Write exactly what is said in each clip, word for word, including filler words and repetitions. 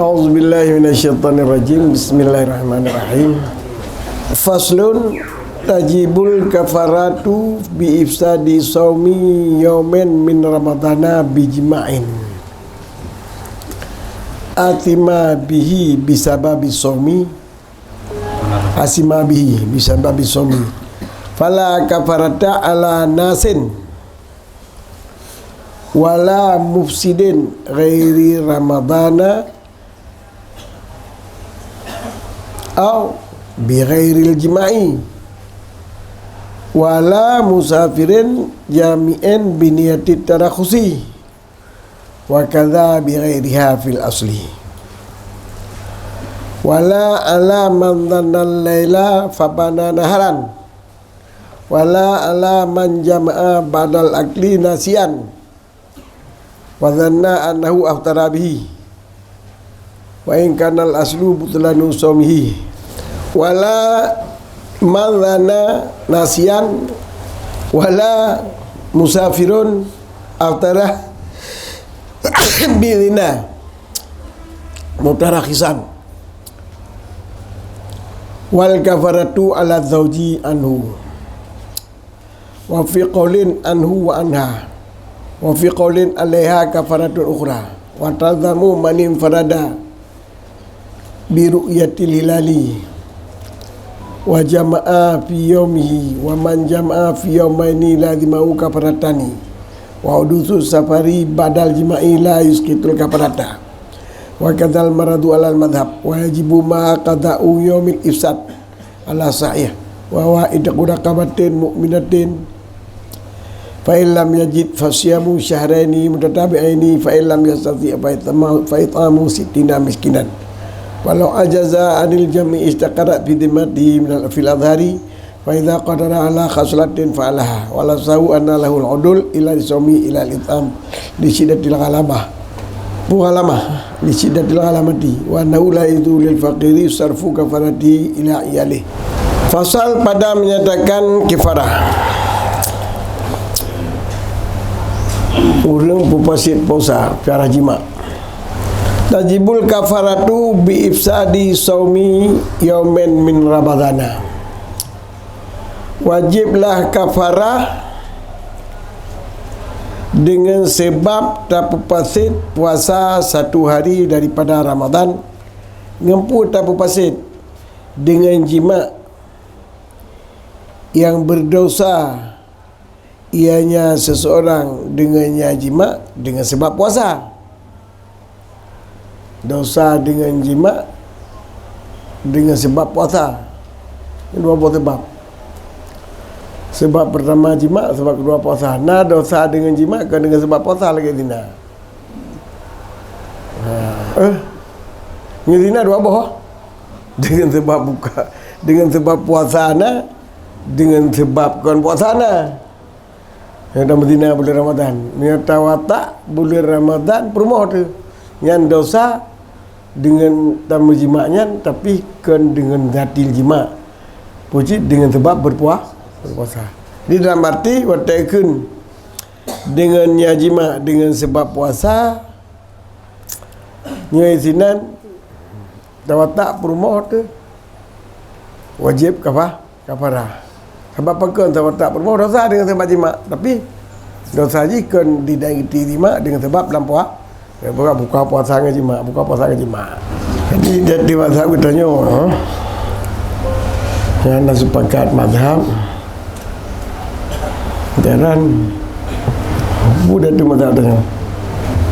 A'udzubillahi minasyaitonirrajim. Bismillahirrahmanirrahim. Faslun, tajibul kafaratu bi ifsadi saumi yaumin min ramadana bi jima'in. Atima bihi bisababi saumi. Asima bihi bisababi saumi. Fala kafarata ala nasin wala mufsidin ghairi ramadana au bi ghairil jima'i wala musafirin jami'in bi niyatit tarakhusi. Wa kadza bi ghairiha fil asli. Wala ala man dhanna laila fabana naharan. Wala ala man jama'a ba'dal akli nasiyan. Wa dhanna annahu aftara bihi. Wa in kana al aslu butlanu saumihi. Wala man dhanna nasiyan. Wala musafirun aftara bi zina mutarakhisan. Wal kafaratu ala zauji anhu. Wa fi qaulin anhu wa anha. Wa fi qaulin alaiha kafaratun ukhra. Wa talzamu man infarada bi ru'yatil hilali wa jama'a fi yaumihi, wa man jama'a fi yaumaini lazimahu kafaratani, wa hudusu safari ba'dal jima'i la yusqitul kafarata, wa kadzal maradu alal madhab, wa yajibu ma qada'u yaumil ifsad ala sahih, wa huwa itqu raqabatin mu'minatin. Fa in lam yajid fa siyamu syahraini mutatabi'aini, fa in lam yastati' fa it'amu, fa it'amu sittina miskinan. Walau ajaza anil jam'i istaqarrat fi dhimmatihi minal, fil azhari, fa idza qadara ala khaslatin fa'alaha, wa la sahu anna lahul udul ila sawmi ila al-it'am li syiddatil ghalabah. Mughalamah li syiddatil ghalamati, wa annahu la yajuzu lil faqiri sarfu kafaratihi ila iyalih. Fasal pada menyatakan kifarah. Ureuëng pupasit puasa, kifarah jima. Tajibul kafaratu bi ifsadi saumi yaumin min Ramadana. Wajiblah kafarah dengan sebab tapupasit puasa satu hari daripada Ramadan. Ngon peue tapupasit? Dengan jima yang berdosa, ianya seseorang dengannya jima dengan sebab puasa. Dosa dengan jima dengan sebab puasa. Dua boh sebab. Sebab pertama jima, sebab kedua puasa. Na dosa dengan jima kon dengan sebab puasa lagée zina. Ha. Eh. Ngon zina dua boh. Dengan sebab buka, dengan sebab puasa na, dengan sebab kon puasa na. Nyang tameuzina buleuen Ramadhan. Nyang tawatak buleuen Ramadhan peurumoh teuh. Nyan dosa deungon tameujima nyan, tapi kon deungon zatil jima. Peue cit deungon sabab beupuah-, beupuasa. Di dalam arti watée kheun deungon nyang jima deungon sabab puasa, nyoe sinan tawatak peurumoh teuh wajéb kafah. Kafarah. Sabab pakon? Sabab tapurumoh dosa deungon sabab jima, tapi dosa jih kon didaiti jima deungon sabab lam puah-, buka, buka puasa ngon jima, buka puasa ngon jima. Jadi, di, di mazhab geutanyoe, ha? Nyang na sepakat mazhab, jalan budak tu mazhab geutanyoe.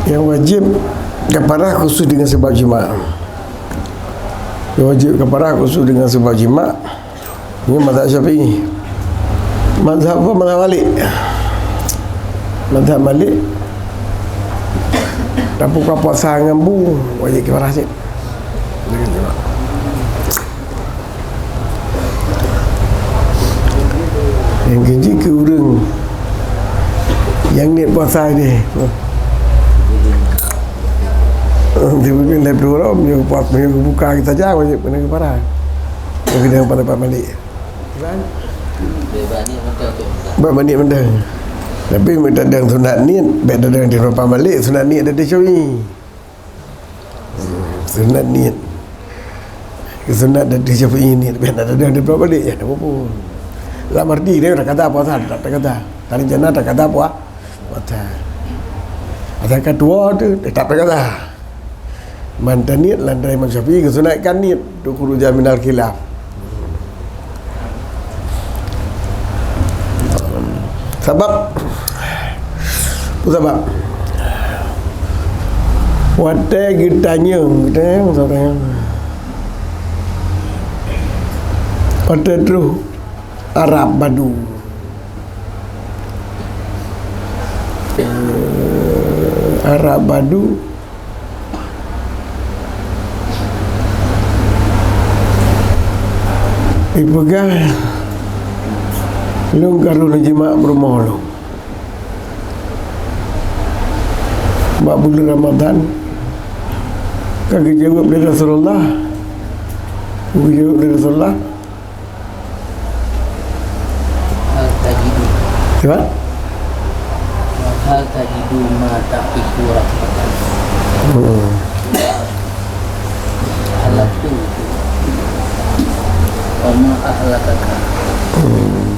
Yang wajib kafarah khusus deungon sabab jima. Yang wajib kafarah khusus deungon sabab jima. Nyoe mazhab Syafi'i. Mazhab apa? Mazhab Malik. Mazhab Malik, tapuka puasa ngon bu, wajéb kafarah cit. Nyang keujih keu ureuëng nyang niet puasa deh. Di buleuen lhée ploh uroe, meunyoe puasa, meunyoe buka kita saja, wajéb keuneuk kafarah. Bagi dengan pendapat Malik. Bak maniet mantong. Tapi meutadang sunat niet, bèk tadang di rupa Malik, sunat niet ada di Syafi'i. Sunat niet. Sunat dari Syafi'i niet. Biar tak ada yang dibawa balik, ya, tak apa-apa. Lam arti dia tak kata puasa, tak kata. Tadi jana tak kata puasa. Puasa. Asal ketua tu, dia tak kata. Mantan niet, lantaran Imam Syafi'i, kesunatkan niet. Tu khurujan minal khilaf. Sabab, sabab watèe geutanyong, geutanyong, watèe troh Arab Badu. Arab Badu ipeugah, "Lôn ka lheueh jimak peurumoh lôn bak buleuen Ramadhan." Ka geujaweueb lé Rasulullah. Geujaweueb lé Rasulullah. Hal tajidu. Cuba. Hal tajidu ma taqiku rahmatan. Hmm. Halaktu. Wa ma ahlakaka. Hmm.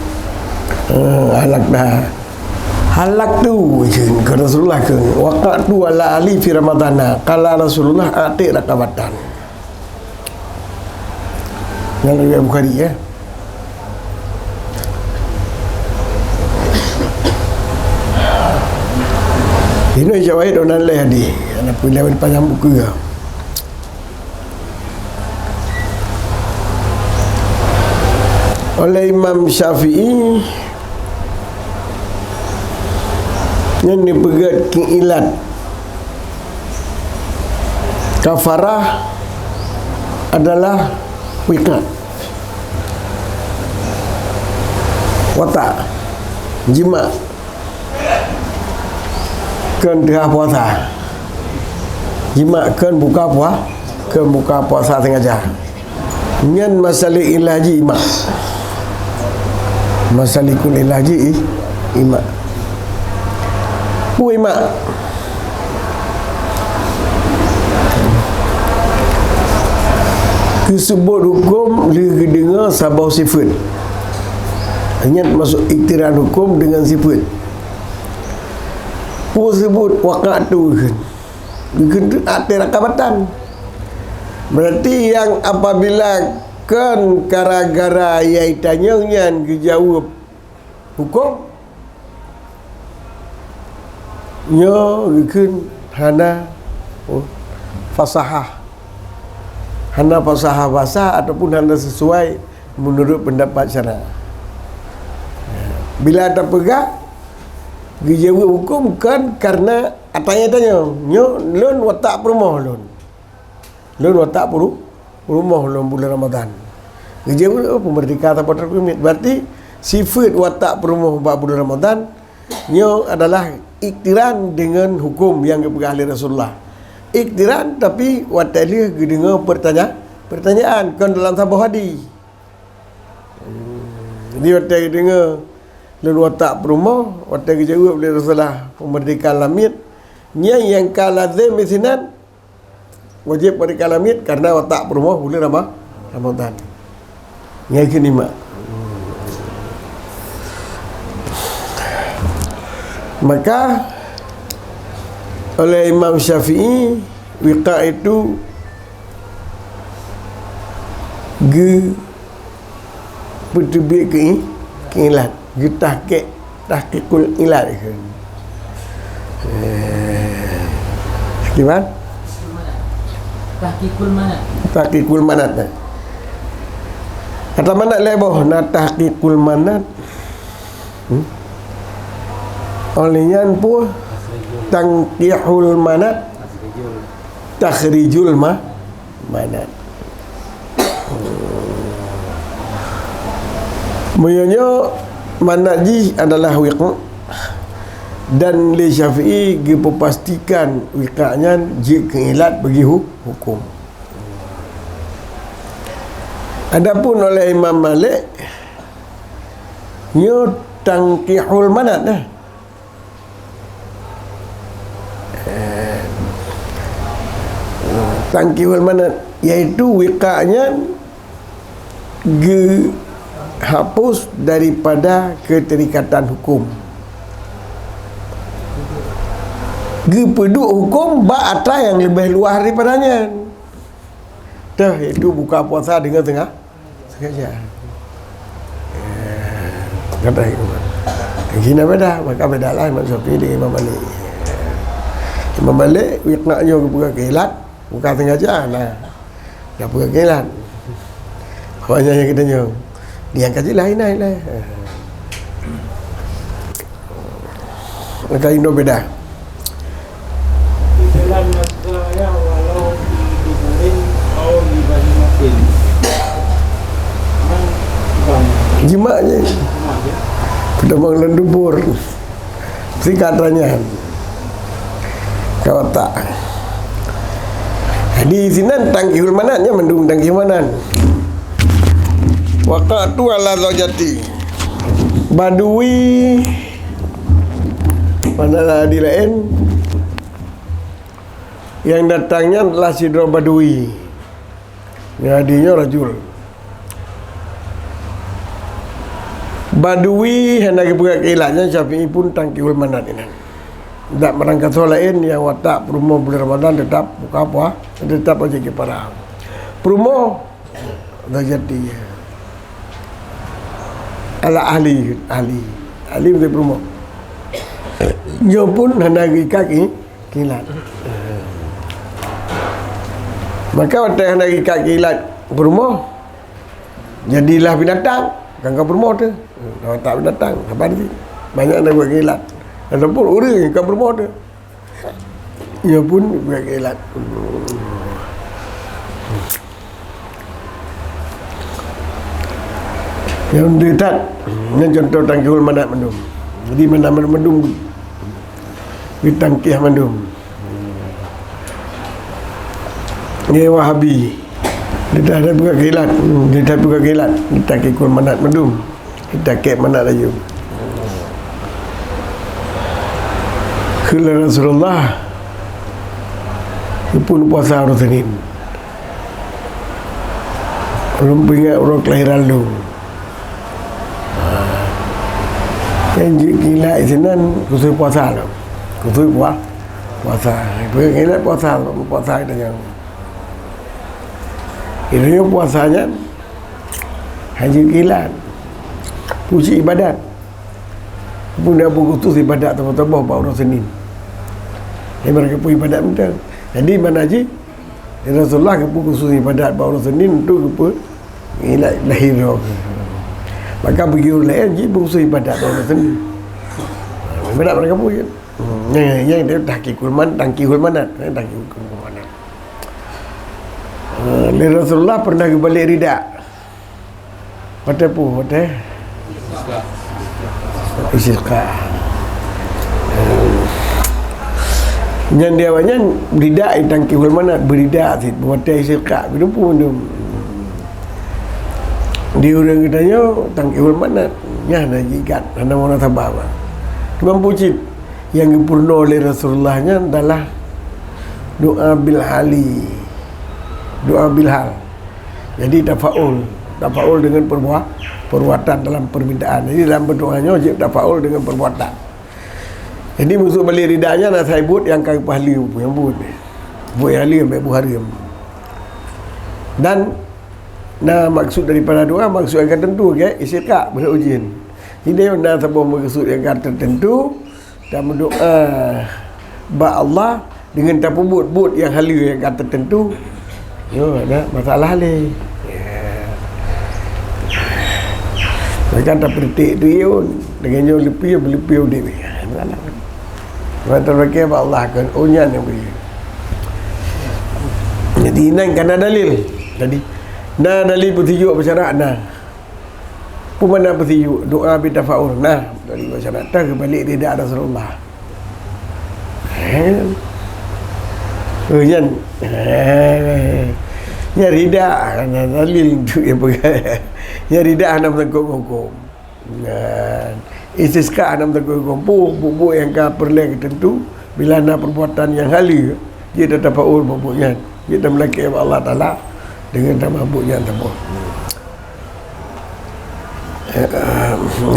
Ah, halakta. Halaktu, izin keu Rasulullah keu. Waqa'tu ala ahli fi Ramadana. Qala Rasulullah, "A'tiq raqabatan." Nyan riwayat Bukhari, ya. Ini jawahid dan lain hadis. Ana pun lawan panjang buku, ya. Oleh Imam Syafi'i, nyan dipeugét keuilat. Kafarah adalah wiqa'. Watak. Jimak. Kheun teuhah puasa. Jimak kheun buka pua-, kheun buka puasa sengaja. Nyan masalah ilah jih imak. Masalah kun ilah jih i-, imak. Peue imak? Keuseubut huköm lheueh geudeungoe saboh sifeuet. Ingat, maksud iktiran huköm deungon sifeuet. Peue seubut waqa'tu kheun? Geukheun teuk até rakabatan. Berarti nyang apabila kon gara-gara nyang itanyong nyan geujaweueb huköm, nyoe geukheun hana, oh, fasahah. Hana fasahah basa ataupun hana sesuai menurut pendapat syara. Bila tapeugah, geujaweueb huköm kon karena atanya-tanya, nyoe lôn watak peurumoh lôn. Lôn watak peurumoh lôn buleuen Ramadhan. Geujaweueb, oh, peumeurdeka saboh teuk keumiet. Berarti sifeuet watak peurumoh bak buleuen Ramadhan nyoe adalah iktiran deungon huköm nyang geupeugah lé Rasulullah. Iktiran, tapi watée lheueh geudeungoe peurtanya-, peurtanyaan kon dalam saboh hadis. Hmm, jadi watée geudeungoe lôn watak peurumoh, watée geujaweueb lé Rasulullah peumeurdeka lamiet, nyan nyang ka lazem disinan wajéb meurdeka lamiet karena watak peurumoh buleuen Rama-, Ramadhan. Nyan keuh imak. Maka oleh Imam Syafi'i, wiqa' itu geupeuteubiet keu i-, keu ilat, geutahqiq, tahqiqul ilat kheun. Eh, kiban? Tahqiqul manat. Tahqiqul manat, eh. Kata manat lhée boh, na tahqiqul manat. Hmm? Oleh nyan pun tanqihul manat, takhrijul ma-, manat. Meunyoe nyoe manat jih adalah wiqa', dan lé Syafi'i geupeupastikan wiqa' nyan jeuet keu ilat bagi hu-, huköm. Adapun oleh Imam Malik, nyoe tanqihul manat, nah. Eh, Tankihul manat, yaitu wiqa nyan geuhapus daripada keuterikatan hukum. Geupeuduek hukum bak atra nyang leubeh luwah daripada nyan. Teuh, yaitu buka puasa deungon tengah Sengaja. Kata Imam. Gina beda, maka beda lah Imam Syafi'i dengan Imam Malik. Imam Malik, wiqa nyoe geupeugah keu ilat, bukan sengaja, nah. Dah peugah keu ilat. Awaknyan nyang kita nyoe. Dia kaji lain, lain, lain. Maka Indo beda. Di dalam naskah ya, walau di duburin atau di bahimatin. Nah, bang. Jimak je. Jimak je. Peudamong lam dubur. Singkat ranyan. Ka watak. Jadi sinan tankihul manat nyan mandum tankihul manat. Waqa'tu ala zaujati. Badui Mana di laén, nyang datang nyan adalah sidroe badui. Nyang hadir nyoe rajul. Badui hana geupeugah keu ilat nyan, Syafi'i pun tankihul manat inan. Dak meurangkasoe laén nyang watak peurumoh buleuen Ramadhan teutap buka puasa, teutap wajéb kafara. Peurumoh Zaujati. Ala ahli, ahli. Ahli beutôi peurumoh. Nyoe pun hana geuikat keu ilat. Maka watée hana geuikat keu ilat peurumoh, jadilah binatang, bukan ka peurumoh teuh. Watak binatang, saban sih. Banyak na buet keu ilat. Ataupun ureuëng ka peurumoh teuh. Ia pun bukan keu ilat. Nyang deutat, nyan contoh tankihul manat mandum. Jadi manat mandum geutankih mandum. Nyan Wahabi. Dia dah bukan keu ilat, dia dah bukan keu ilat, dia tankihul manat mandum. Kita kek manat laju. Kheun lé Rasulullah, "Keupeue puasa uroe Senin? Ulôn peuingat uroe kelahiran lôn." Nyang jeuet keu ilat sinan khusus puasa lom. Khusus pua-, puasa. Keu ilat puasa, puasa kita nyang. Itu puasa nyan hanya keu ilat. Puji ibadat. Pun dah bukhusus ibadat toboh-toboh bak uroe Senin. Ibarat keu ibadat mantong. Jadi mana ji Rasulullah geupeu khusus ibadat bak uroe Senin untuk geupeu ilat lahé droe. Maka bagi ureuëng laén ji bukhusus ibadat bak uroe Senin. Ibadat mereka pun. Nyang, nyang dia tankihul man-, tankihul manat, eh, tankihul manat. Eh, lé Rasulullah pernah geubalek rida. Watée peue, watée? Istisqa. Nyan di awaknyan rida tankihul manat, beurida cit, watée istisqa, beudumpu mandum. Di ureuëng geutanyoe tankihul manat, nyan hana jiikat, hana munasabah. Cuma peue cit, nyang geupeurunoe lé Rasulullah nyan adalah doa bil hali. Doa bil hal. Jadi tafaul, tafaul dengan perbuah-, perbuatan dalam permintaan. Jadi dalam berdoa nyoe jeuet tafaul dengan perbuatan. Jadi maksud balek rida nyan na sai buet nyang ka geupeuhaleue nyang buet. Buet nyang haleue, buet haram. Dan na maksud daripada doa, maksud nyang ka tentu, ke? Istisqa, beureujian. Jadi na saboh maksud nyang ka tertentu, dan berdoa bak Allah dengan tapeubuet buet nyang haleue nyang ka tertentu. Yo, ada masalah lé. Ya. Bahkan tapeuretik tu yun, dengan nyoe leupie, leupie udép. Ya, masalah. Mata berkeh bak Allah kan, oh nyan nyang beri. Jadi inan kan na dalil. Jadi na dalil peusijuek bersyarat na. Peue makna peusijuek, doa bitafaul. Nah, dari masyarakat geubalek rida Rasulullah. Eh. Oh, nyan. Eh. Nyan rida, hana dalil untuk yang peugah. Nyan rida hana meusangkut ngon hukum. Nyan. Istisqa hana meusangkut ngon hukum. Peue buet-buet nyang ka peureulée geutantu, bila na perbuatan nyang haleue, jeuet tatafaul buet-buet nyan. Kita meulakée bak Allah Taala deungon tamabuk nyang saboh. Eh,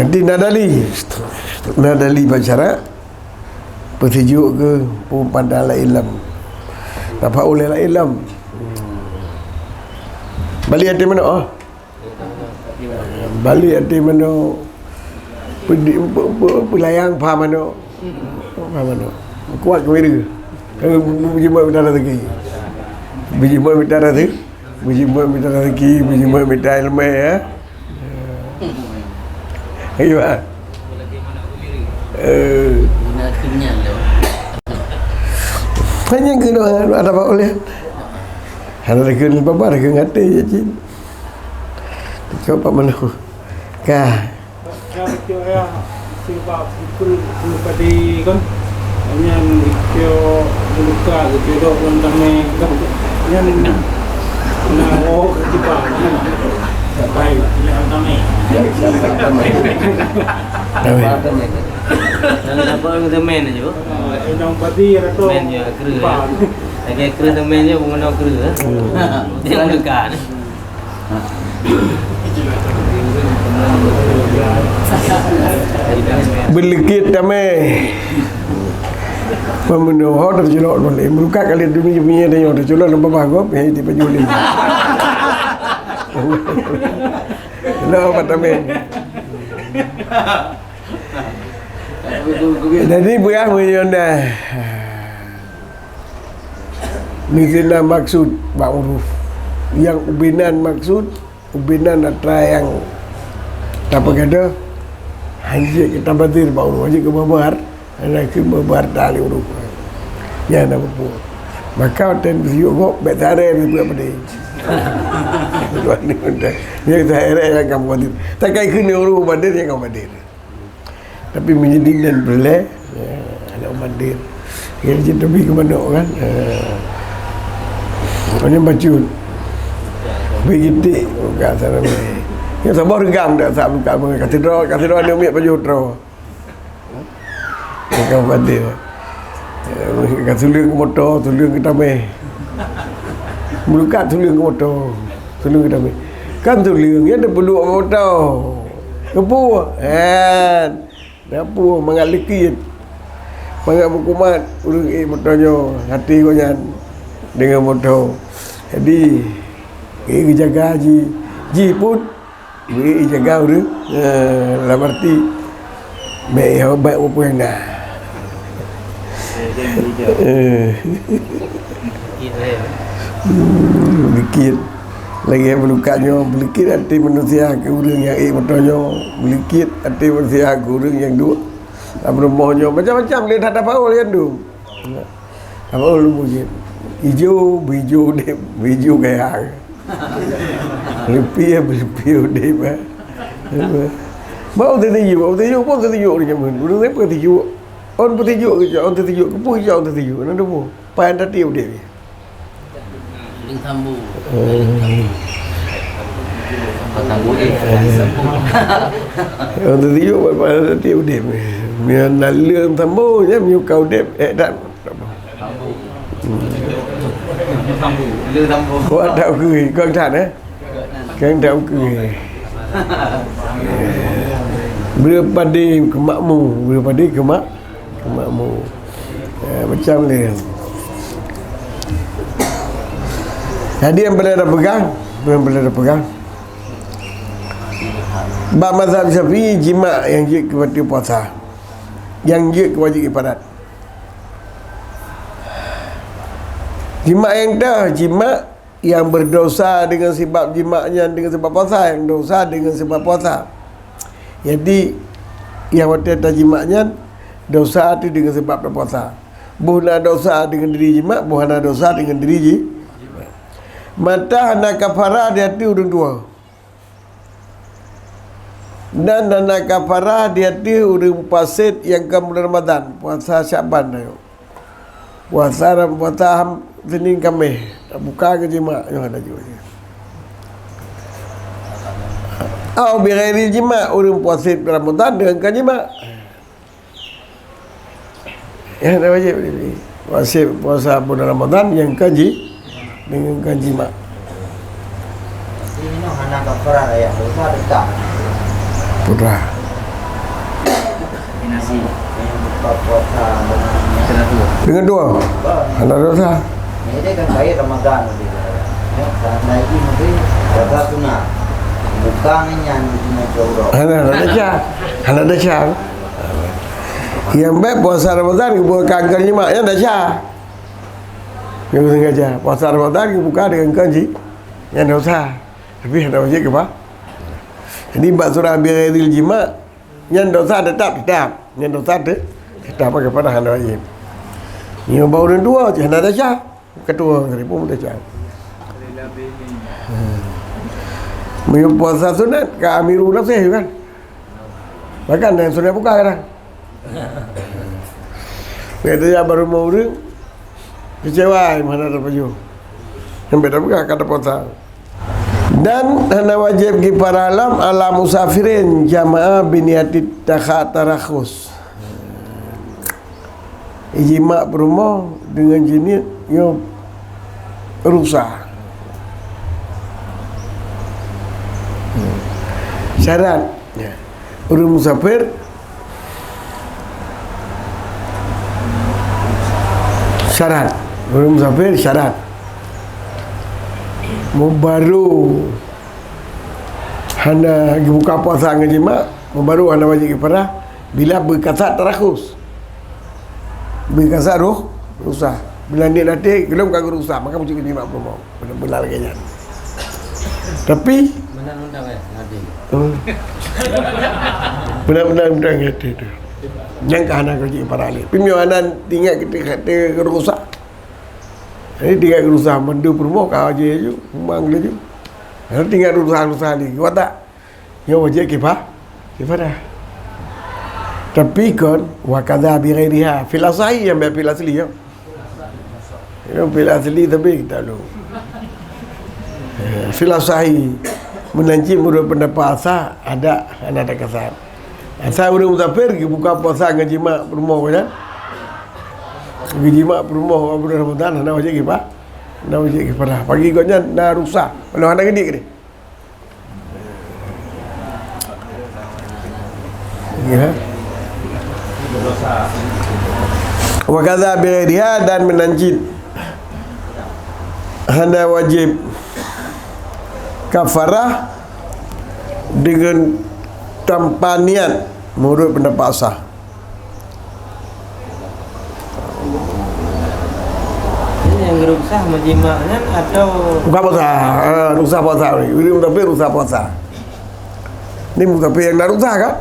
nanti na dali. Na dali bak syarak, peusijuek keu peue pandang lam ilm. Tafaul lam ilm. Balik até manok, ah. Balik até manok. Pedi-, pe-, pe-, peulayang pha manok. Pha manok. Kuat keuwira. Beujimat mita rezeki. Beujimat mita rezeki. Beujimat mita rezeki. Beujimat mita ilmu, ya. Ayo, ah. Eh. Hanya kena ada apa oleh. Ada kena apa, ada kena ngaté je, cik. Coba mana? Ka. Ka beutôi ya, sebab beutôi padi kan. Nyan beutôi meuluka beutôi dok lam tamé kan. Nyan na oh keutiba. Baik, lam tamé. Tamé. Apa yang temen aja, Bu? Yang padi atau men ya, kru ya. Lagi kru temen je, pengguna kru ya. Dia meuluka ni. Beulikit tamé. Pembunuh ho terculok boleh. Meuluka kali dunia punya dia yang terculok nampak bagus, ya, itu penjuli. Lo apa tamé? Jadi, peugah meunyoe na. Meusinan maksud bak huruf. Nyang ubinan maksud, ubinan atra nyang tapeugah, hanjeuet keu tabdir bak huruf, hanjeuet keu babar, hana keu babar tali huruf. Nyan na peue. Maka watèe neupeusijuek gob, bèk taré neupeubuet peudeh. Nyan taré nyang ka meubadir. Takai keu huruf badir nyang ka meubadir. Tapi meunyoe dinan peureulèe, ya, aneuk mandé. Ya, jeuet teubi keu manok kan. Ha. Nyan bacut. Beugitik, buka saran. Ya, saboh reugam dak sa buka, ka sidroe, ka sidroe aneuk miet pajoh troe. Buka mandé. Ya, ka tuleueng keu moto, tuleueng keu tamèh. Meulukat tuleueng keu moto, tuleueng keu tamèh. Kan tuleueng, ya, teupeuluk moto. Keupeue? Kan. Nyan peue mangat likit. Mangat meukumat ureueng ék moto nyoe, até gobnyan deungon moto. Jadi, ék geujaga jih, jih pun ék geujaga ureueng, eh, lam arti bèk, bèk peue nyang na. Eh. Hmm, likit. Lagèe meulukat nyoe, beulikit até manusia keu ureueng nyang ék moto nyoe, beulikit até manusia keu ureueng nyang duek lam rumoh nyoe, macam-macam lé that tafaul nyan tu. Tafaul beulikit. Ijo, beuijo udép, beuijo gaya. Leupie, beuleupie udép, eh. Bak teutuju, bak teutuju, bak teutuju ureueng jameun. Ureueng laén peutuju. Ôn teutuju keu cok, ôn teutuju, keupeue cok ôn teutuju. Nyan tu peue? Pajan tati udép. Leueng tambu. Eh. Tambu, eh. Tambu. Untuk tiup, apa, tiup udép. Meunyoe na leueng tambu, nyan meunyoe ka udép, eh, dak. Tambu. Leueng tambu. Kau tak kui, kau tak, eh? Kau tak kui. Beureupadi keu makmu, beureupadi keu mak-, keu makmu. Eh, macam ni. Jadi, nyang boleh tapeugah, nyang boleh tapeugah. Bak mazhab Syafi'i, jimak nyang jeuet keu bateue puasa. Nyang jeuet keu wajéb ifadat. Jimak nyang dah, jimak nyang berdosa dengan sebab jimak nyan dengan sebab puasa, nyang dosa dengan sebab puasa. Jadi, nyang watèe tajimak nyan dosa teuh dengan sebab tapuasa. Boh na dosa dengan diri jimak, boh hana dosa dengan diri ji-, jimak. Mata hana kafarah di ateueh ureueng tuha. Dan hana kafarah di ateueh ureueng puasék nyang ka bulan Ramadan, puasa Syakban nyoe. Puasa, puasa Senin Kamis, buka keu jimak, nyoe hana jeuet. Au bighairi jimak, ureueng puasék Ramadan deungon ka jimak. Nyang hana wajéb. Puasa, puasa bulan Ramadan nyang ka ji-, deungon kon jimak. Inoe hana kafarah, ya, dosa tetap. Putra. Nasi. Yang buka puasa dengan dua. Dengan dua. Bah. Hana dosa. Ini kan kait Ramadan tadi. Ya, karena ini mungkin puasa sunat. Bukan yang sunat jauh. Hana, hana dosa. Hana dosa. Yang baik puasa Ramadan bukan kon jimak, yang dosa. Nyang sengaja puasa Ramadan geubuka deungon kon ji, nyan dosa. Tapi hana wajéb geupa-, jadi bak surah bighairil jima', nyan dosa tetap, tetap. Nyan dosa te-, tetap, maka pada hana wajéb. Nyoe bak ureueng tuha cit hana desya. Ketua tadi pun desya. Hmm. Meunyoe puasa sunat, ka amiru nafsih kan? Bahkan yang sunat buka kadang. Kata ya baru mau ureueng, kecewa, mana terpayu. Sampai dah buka kata puasa. Dan hana wajéb kifarah lam ala musafirin jamaah biniatit takha tarakhus. Ijima' peurumoh deungon jiniet nyoe rusa. Syarat, ya. Ureueng musafir syarat. Ureueng musafir syarat. Meubaru hana geubuka puasa ngon jima', meubaru hana wajéb kifarah bila beukasat tarakhus. Beukasat ruh-, rusa. Bila niet até, geulom ka geurusa, maka meusti jima' peurumoh. Beuna-beuna lagèe nyan. Tapi, meunan undang, eh, Nabi. Hmm. Beuna-beuna undang até tu. Nyang ka hana keu jih para ahli. Tapi meunyoe hana ingat kita kata rusa. Jadi tinggai rusa mandum peurumoh ka aja ju, memang laju. Lalu tinggai rusa-rusa lagi. Kuat tak? Nyoe wajéb kifa-, kifarah. Tapi kon, wa kadza bi ghairiha. Fil asahi nyang bèk fil asli, ya. Itu fil asli tapi kita lu. Eh, fil asahi. Meunan cit menurut pendapat asa, ada, hana ada kasar. Asa ureueng musafir, geubuka puasa ngon jima' peurumoh nyan. Geujima' peurumoh bulan Ramadan, hana wajéb kifa-, hana wajéb kifarah. Pagi gobnyan na rusa. Walau hana geudik deh. Ya. Wa kadza bi ghairiha dan meunan cit hana wajéb kafarah deungon tanpa niat menurut pendapat sah. Jadi nyang geurusah meujimak nyan atau bukan puasa, eh, rusa puasa. Ureueng musafir rusa puasa. Ni musafir nyang na rusa kan?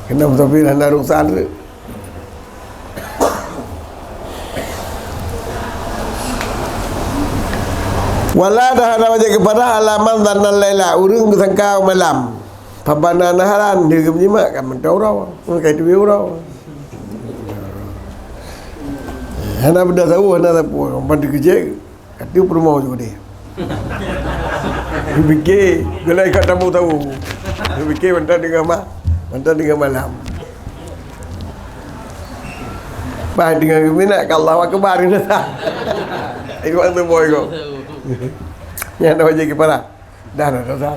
Kena musafir nyang na rusa tu. Wala dan hana wajéb kifarah ala man zanna laila, ureueng geusangka malam. Fabana naharan, dia geumeujimak kan mantong uroe. Meukai teubiet uroe. Hana beuda saboh, hana sapeue. Ban teukeujeuet, ka teuh peurumoh ju deh. Dipike, geulai ka tamu tahu. Dipike mantong deungon ma-, mantong deungon malam. Bah deungon geuminat ka Allahu Akbar. Iwan tu boy ko. Nyan dah wajib kepala. Dah, dah, dah, dah.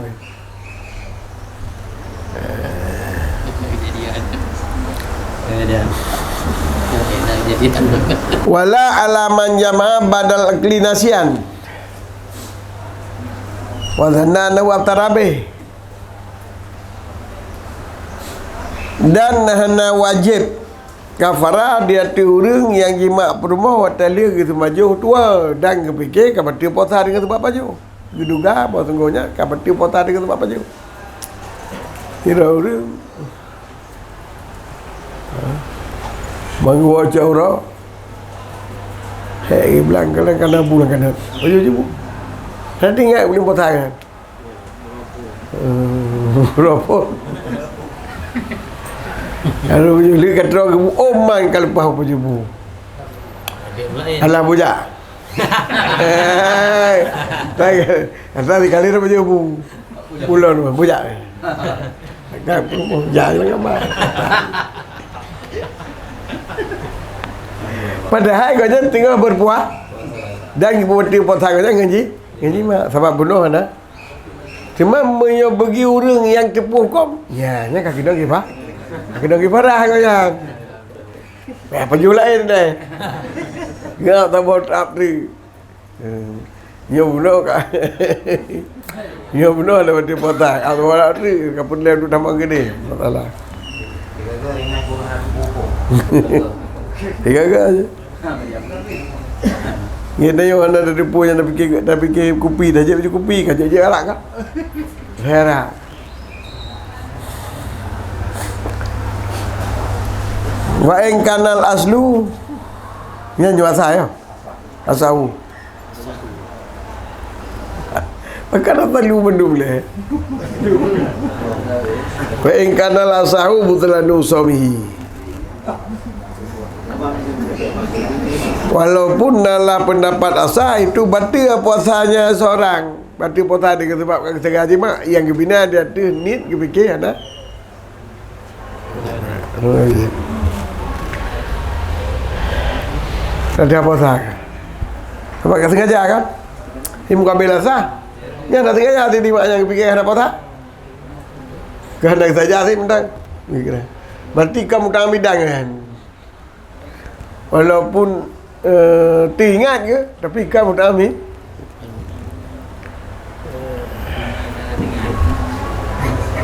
Kejadian. Kejadian. Wala ala man jama'a badal akli nasian. Wa zanna annahu aftara bih. Dan hana wajib kafarah di ateueh ureueng nyang jimak peurumoh watèe lheueh geuseumajoh tuwoe dan geupike ka bateue puasa deungon sabab pajoh. Geuduga bahwa sunggohnya ka bateue puasa deungon sabab pajoh. Kira ureueng, ha? Manggoe cot uroe. Hek, blang, kadang-kadang bulan kadang. Pajoh jibu. Nanti ingat bulan puasa kan? Eh, berapa? Kalau pajoh lheueh ka troh geubu, oh, man ka leupah pajoh bu. Alah, bujak. Eh, asal sekali dah pajoh bu. Pulang tu, bujak. Kan, bujak je lah gambar. Padahai gobnyan teungoh berpuah-, Dan geupeubeuti puasa gobnyan ngon ji, ngon jimak, sabab bunoh na. Cuma meunyoe bagi ureuëng nyang teupeu hukôm, nya, nya ka keunong kifa-, ka keunong kifarah gobnyan. Eh, pajoh laén deh. Ngap saboh trap tu. Eh, nyoe bunoe ka. Nyoe bunoe dah berarti puasa. Apa orang tu ka pun dah duduk tamang gede. Masalah. Tiga-tiga je. Ngieng tayong hana teudeungoe nyang tapike, tapike kupi, tajak baju kupi, ka jijak arak ka. Heran. Wa in kanal aslu, nyan jeuet asai ya. Asau. Maka dah talu bandum leh. Wa in kanal asahu butlanu saumihi. Walaupun dalam pendapat asah itu batal puasanya seorang. Batal puasa dengan sebab ka geusagai jimak, nyang geubina di ateueh niet geupike hana. Ada puasa kan? Sebab ka sengaja kan? Ini muka bela sah. Yang tak sengaja hati jimak nyang geupike hana puasa. Kehendak saja sih mentang. Berarti kamu tak ambil kan? Walaupun, eh, teuingat ke, tapi kan mudah amin.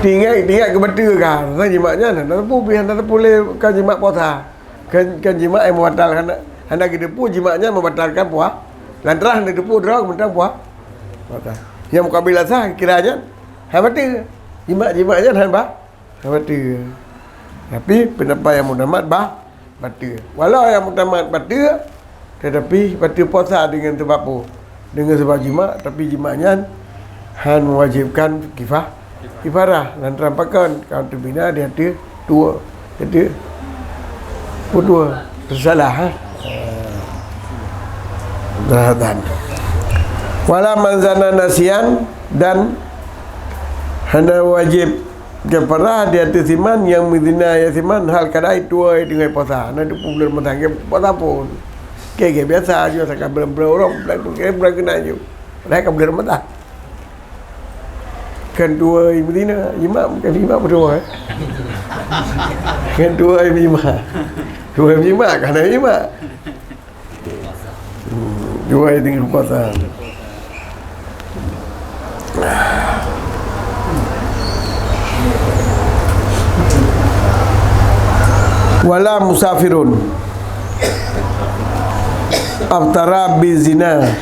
Teuingat, teuingat ke betul kan? Nah, jimak nyan, nah, teupeu, biar nah, teupeu lé kan jimak puasa. Kan, kan jimak yang membatalkan, hana kita pun jimak nyan membatalkan puasa. Lantaran hana teupeu droe tentang puasa. Puasa. Yang mukabil asah kira nyan, ha betul. Jimak, jimak nyan hana ba. Batal. Tapi pendapat yang mutamat bah, batal. Walau yang mutamat batal, tetapi batal puasa dengan sebab apa? Dengan sebab jimak, tapi jimak nyan han mewajibkan kifah, kifarah. Lantaran pakon, kalau teubina di ateueh dua, di ateueh pukul dua. Tersalah, ha? Terhadap. Wala man zana nasian, dan hana wajib kafarah di ateueh siman nyang meuzina ya siman hal kadai tuai tinggai puasa. Na teupeu buleuen Ramadan ke puasa pun. Ke, ke biasa je saka buleuen-buleuen ureueng, buleuen, ke buleuen keunan je. Padahai ka buleuen Ramadan. Kan tuai meuzina, jimak bukan jimak beudua, eh. Kan tuai meuzina. Tuai meuzina, kan jimak. Hmm, dua dengan puasa. Wala musafirun aftara bizina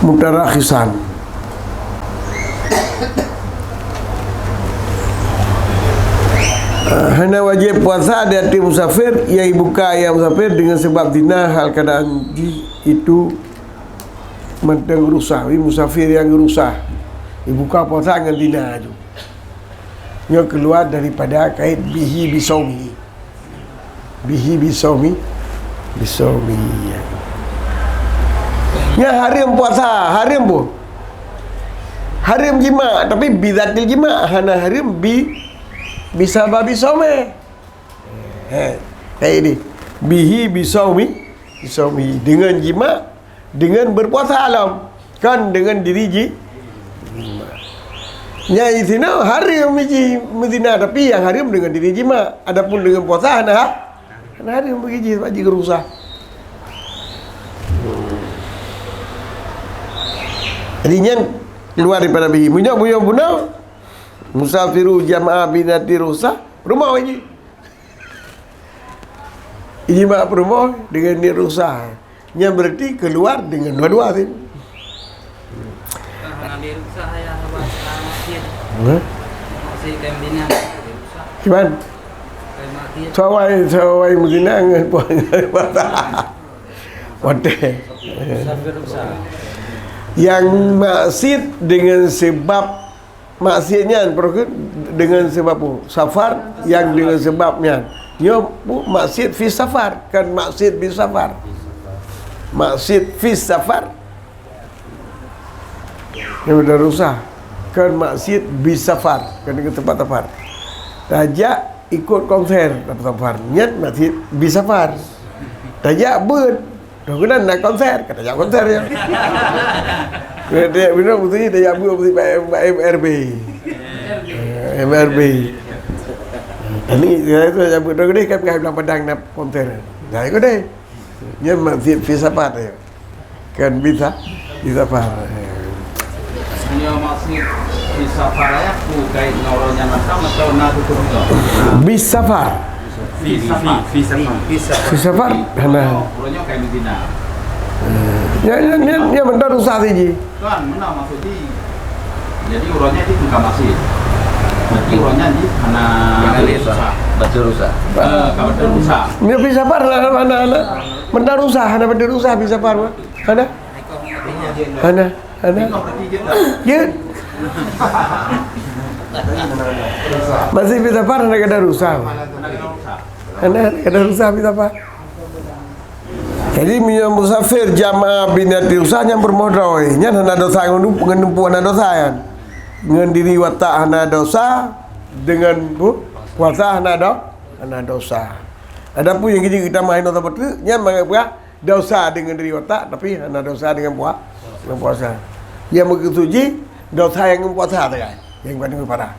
mutarakhisan. Hana wajib puasa di ateueh musafir nyang ibuka ayat musafir dengan sebab zina hal keadaan jih itu mantong rukhsah, musafir nyang rukhsah. Ibuka puasa ngon zina aju. Nyoe keluar daripada kait bihi bisaumi. Bihi bisaumi, bisaumi. Nya haram puasa, haram bu. Haram jimak, tapi bizatil jimak, hana haram bi, bisababi saumi. He, kayak ini. Bihi bisaumi, bisaumi. Dengan jimak, dengan berpuasa alam. Kan dengan diri ji. Nya di sini haram ji meuzina, tapi yang haram dengan diri jimak. Adapun dengan puasa hana ha-, hana haram bagi ji sebab ji rukhsah. Jadi nyan keluar daripada bihi. Meunyoe, meunyoe bunoe musafiru jamaah binati rukhsah, rumoh ji. Ijma peurumoh dengan niet rukhsah. Nyan berarti keluar dengan dua-dua tu. Hana lé rukhsah ya, buat, ah, maksiat. Hah? Maksiat kan bina, rukhsah. Cuman, kan maksiat. Sawai, sawai meuzina ngon puasa. Watèe. Sampai rukhsah. Yang maksiat dengan sebab maksiat nyan, perlu ke? Dengan sebab apa? Safar yang dengan sebab nyan. Nyoe bu-, maksiat fi safar, kan maksiat bi safar. Maksiat fi safar. Nyoe dah rukhsah. Kan maksiat bi safar, kan dengan tempat safar. Tajak ikut konser dalam safar. Nyan maksiat bi safar. Tajak beuet. Droe keunan na konser, ka tajak konser nyan. Dia, dia, dia, dia, dia, dia, dia, dia, bak M R B. Eh, M R B. Tadi saya tu, saya buat droe keunan, kan, kan, Padang na konser. Nah, ikut deh. Nyan masjid filsafat, ya. Kan bisa, filsafat. Nyoe maksud filsafat ayah ku kait ngon uroe nyan makam atau na tutup tu? Bis safar. Filsafat. Filsafat. Filsafat, hana. Uroe nyoe kait Madinah. Ya, ya, ya, ya, benar usah sih, Ji. Kan, mana maksud di? Jadi uroe nyan di bukan masjid. Berarti uroe nyan di hana Batul usah. Eh, ka betul usah. Ni filsafat lah, hana, hana. Benar usah, hana benar usah filsafat, Pak. Hana? Hana, hana. Ya. Masih filsafat hana kadar usah. Hana, hana kadar usah filsafat. Jadi, meunyoe musafir jamaah binati usah nyan peurumoh droe, nyan hana dosa ngon, ngon teumpuh hana dosa nyan. Ngon diri watak hana dosa, dengan pu-, puasa hana do-, hana dosa. Adapun nyang jijak geutamah hinoe saboh teuk, nyan mangat peugah dosa deungon diri watak, tapi hana dosa deungon pua-, deungon puasa. Nyang meukeusut jih, dosa nyang ngon puasa sagai, nyang bukan ngon para.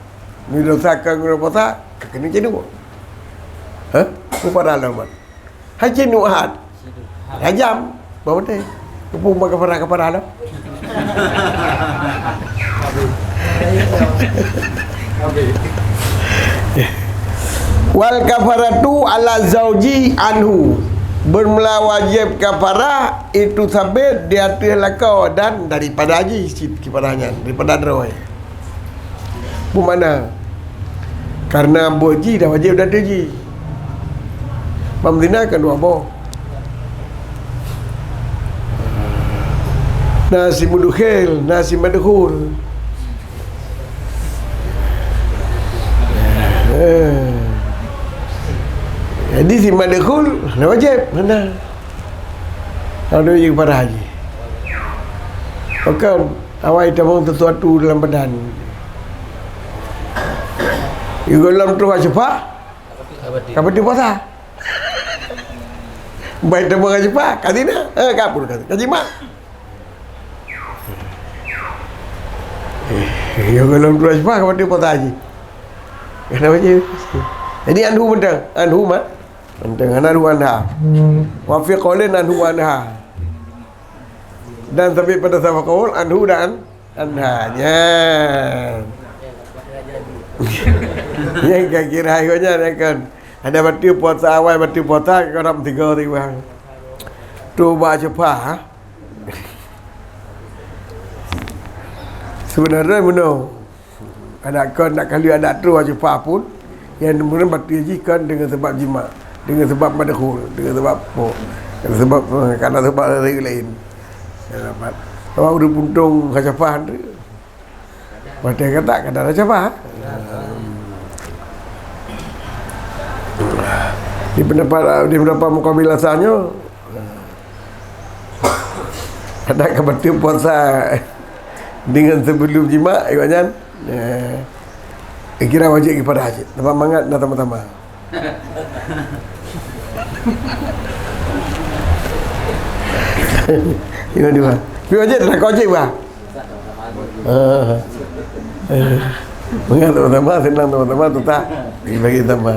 Ni dosa ka ngon puasa, ka keuneuk cit dua. Hah? Ngon para lom. Hai cit nuhat. Hajam. Bah beutôi. Keupeue meukafarah-kafarah lom. Wal kafaratu ala zauji anhu. Bermula wajib kafarah itu sabit di ateueh lakoe dan daripada jih cit kafarah nyan, daripada droe. Peue makna? Karena buet jih dah wajéb dah ateueh jih. Bak Madinah kan dua boh. Na si mudkhil, na si madkhul. Eh. Jadi si madkhul dah wajéb, mana? Kalau dia pergi pada haji. Bukan. Awai tamong sesuatu dalam badan. Di golom troh Asyufah, ka bateue puasa. Bai tamong Asyufah, ka zina. Eh, ka pun ka, ka jimak. Di golom troh Asyufah, ka bateue puasa jih. Kenapa je? Jadi anhu mantong, anhu ma-, mantong, anhu anha. Wa fi qaulin anhu anha. Dan sabit pada saboh kaul, anhu dan anha. Nyan. Nyang ka kira hai gobnyan kan. Ada bateue puasa awai, bateue puasa, ka rab tiga tiba. Tu bak Asyufah, ha? Sebenarnya meunoe. Adak kon nak kali adak troh Asyufah pun, nyang meunan bateue jih kon deungon sabab jimak, deungon sabab madkhul, deungon sabab po, deungon sabab, eh, kana sabab laén. Ya, dapat. Awak ureueng puntông Asyufah tu. Watèe kata kada Asyufah. Di pendapat, di pendapat Muqabil Hasan nyoe, adak ka bateue puasa deungon sebelum jimak, iwak nyan, eh, kira wajéb kifarah cit. Teuma mangat na sama-sama. Dua-dua. Tapi wajéb, lakoe wajéb, bah. Ah. Mangat sama-sama, seunang sama-sama, susah dibagi sama.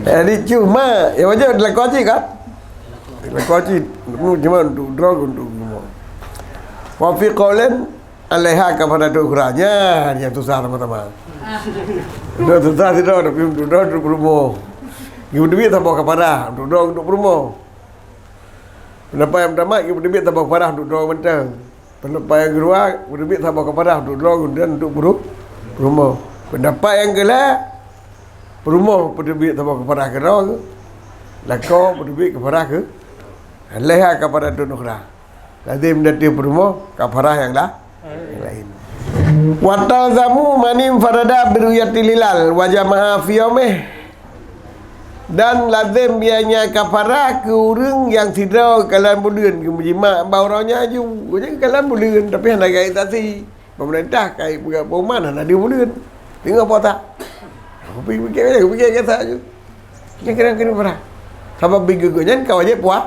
Jadi cuma, ya wajéb lakoe wajéb kan? Lakoe wajéb, cuma untuk droe, untuk semua. Wa fi qaulin alaiha kafaratu ukhra. Nyan nyang susah sama-sama. Dah susah sidroe, tapi untuk droe untuk peurumoh. Geuteubiet saboh kafarah untuk droe untuk peurumoh. Pendapat nyang pertama, geuteubiet saboh kafarah untuk droe mantong. Pendapat nyang keudua, geuteubiet saboh kafarah untuk droe dan untuk peurumoh. Pendapat nyang keulhèe, peurumoh peuteubiet saboh kafarah keu droe, lakoe peuteubiet kafarah keu, alaiha kafaratun ukhra. Lazem di ateueh peurumoh kafarah nyang la-, nyang laén. Wa talzamu man inffarada bi ru'yatil hilal wa jama'a fi yaumih. Dan lazem biaya kafarah keu ureueng nyang sidroe kalon buleuen geumeujimak bak uroe nyan aju. Jadi kalon buleuen tapi hana gaya saksi. Pemerintah kai peugah pengumuman hana di buleuen. Teungoh puasa. Aku pikir-pikir, aku pikir kata aju. Nyan kena, kena kafarah. Sabab bagi geuh nyan ka wajéb pua-,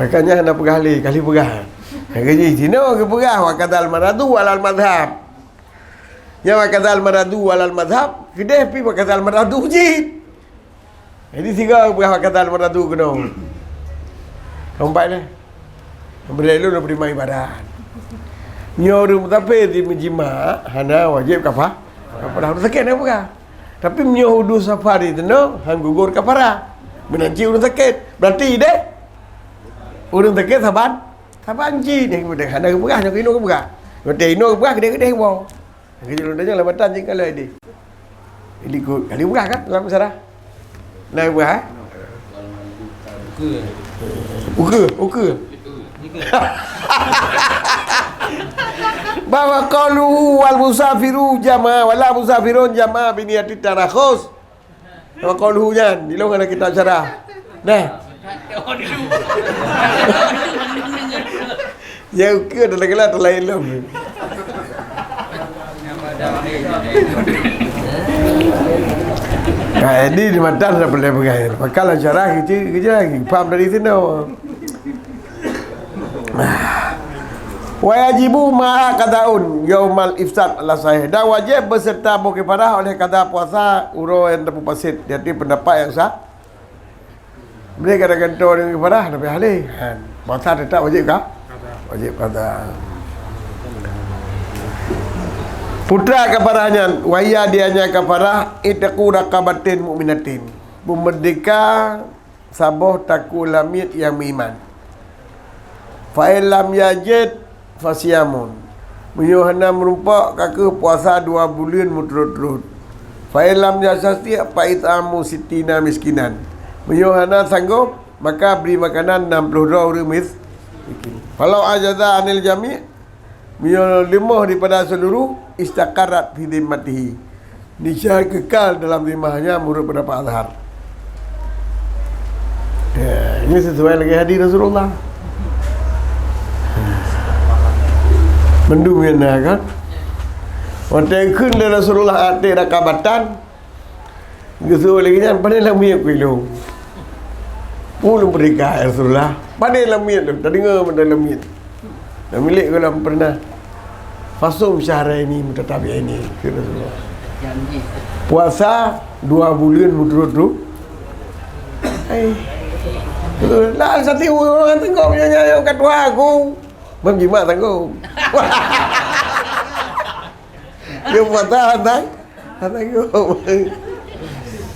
Makanya hana peugah lé, kali peugah. Lagèe jih, sinoe geupeugah, "Wa kadzal maradu alal madhab." Nyang "Wa kadzal maradu alal madhab", keudeh pih "Wa kadzal maradu" jih. Jadi, sigoe geupeugah "Wa kadzal maradu" keunoe. Keumpat lé. Bri lôn bri ibarat. Nyoe ureueng musafir di meujimak, hana wajéb kafa-, kafarah. Ureueng sakét hana peugah. Tapi meunyoe udhu safar di teunoe, han gugur kafarah. Meunan cit ureueng sakét. Berarti deh, ureueng sakét saban, saban cit. Nyang penting hana geupeugah, nyang inoe geupeugah. Berarti inoe geupeugah, keudeh-keudeh woe. Keuneuk lôn tanyong lam matan cit kalau deh. Likot. Kali peugah kan dalam syarah? Nah, peugah, eh? Ukeue, ukeue. Bahwa qauluhu "wal musafiru jama', wala musafirun jama' bi niyati tarakhus." Bahwa qauluhu nyan, di lôn ada kitab syarah. Nah, Ya, ukeue dah gelar lain lom. Nah, ini di matan dah boleh pegai. Maka lah syarah kerja, kerja lagi. Faham dari sini. Wa yajibu ma'a qada'un yaumal ifsad ala sahih. Dan wajib beserta boh kifarah oleh qada puasa uroe nyang teupeupasit. Jadi pendapat yang sah. Mereka ada gantoe dengan kifarah, tapi ahli. Ha, puasa tetap wajib kah? Wajib qada. Putra kafarah nyan, wahia dianya kafarah itqu raqabatin mu'minatin. Meumerdeka saboh takue lamiet nyang meuiman. Fa in lam yajid fasiyamun. Meunyoe hana meurumpok, ka kheueh puasa dua buleuen meuturot-turot. Fa in lam yastati' fa it'amu sittina miskinan. Meunyoe hana sanggob, maka bri makanan nam ploh droe ureuëng mis-, miskin. Falau ajaza anil jami', meunyoe leumoh daripada seuluruh, istaqarrat fi zimmatihi. Niscaya kekal dalam zimmahnya menurut pendapat Azhar. Ya, ini sesuai lagi hadis Rasulullah. Mandum yang nak kan? Watée kheun lé Rasulullah até raqabatan, geuseuôt lagi nyan, "Pane lamiet keu ilong?" "Ulôn meurdeka, ya Rasulullah." "Pane lamiet lôn?" Tadeungoe pane lamiet. Dan milék gohlom pernah, "Fasum syahraini mutatabi'aini," kheun Rasulullah. Puasa dua buleuen meuturot-turot. Hai. Lah sati ureuëng tanggong nyoe, nyoe ka tuha aku. Mam jimat tanggong. Dia puasa hantai, hantai gop.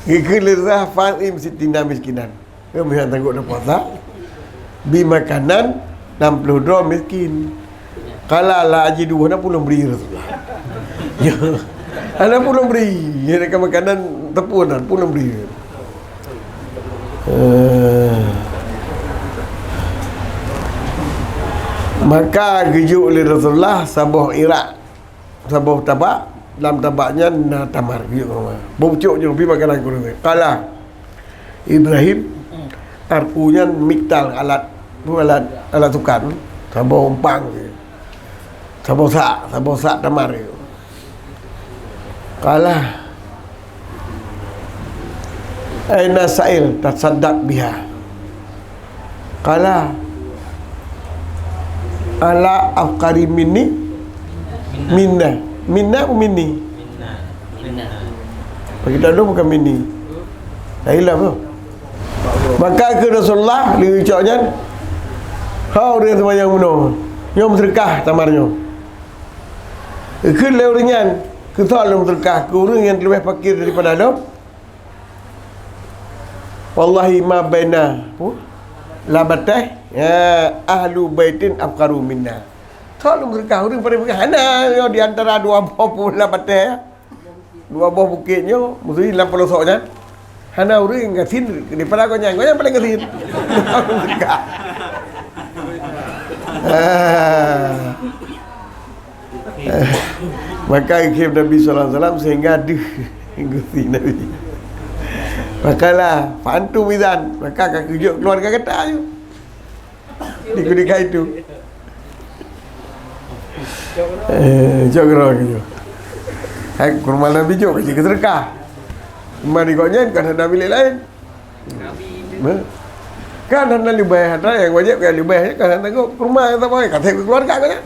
Geukheun lé Rasulullah, "Fa it'im sittina miskinan." Dia meuhan tanggok dah puasa. Bi makanan nam ploh droe miskin. Qala la ajidu, hana pun lôn bri Rasulullah. Ya. Hana pun lôn bri. Ya, dekat makanan teupeue nan pun lôn bri. Eh. Maka geujok lé Rasulullah saboh irak. Saboh tabak, lam tabak nyan na tamar, geuyue keu Umar. Beucok nyoe, bi makanan keu ureuëng. Qala Ibrahim, arku nyan miktal, alat, alat, alat sukan, saboh umpang, saboh sak, saboh sak tamar. Qala, "Aina sa'il tasaddaq biha?" Qala, "Ala afqari minni?" Minna. Minna. Minna apa minni? Bagi tak dong bukan minni. Lain lah tu. Maka kheun Rasulullah, leucok nyan, "Hai ureuëng seumayang bunoe, nyoe meuseudeukah tamar nyoe." Kheun lé ureuëng nyan, "Keu soe lôn meuseudeukah? Keu ureuëng nyang leubeh fakir daripada lôn?" Wallahi ma baina, pu, labateh, ya, ahlu baitin afqaru minna. Soe lôn meuseudeukah ureuëng paling fakir? Hana, yo, di antara dua boh pu labateh, dua boh bukét nyoe, maksudnya lam pelosok nyan. Hana ureuëng gasien daripada gobnyan, gobnyan paling gasien. Ah. Maka ikhim Nabi sallallahu alaihi wasallam sehingga deuh gusi Nabi. Makalah, "Fa antum idzan," maka ka geujok keluarga gata aju. Di ketika itu. Eh, jok keudroe keu nyoe. Hai, kurma Nabi jok keu seudeukah. Kurma di gobnyan kan hana milék laén. Kan hana leubeh, hana nyang wajéb kan leubeh, kan hana tanggong. Kurma nyang saboh ka sép keu keuluwarga gobnyan.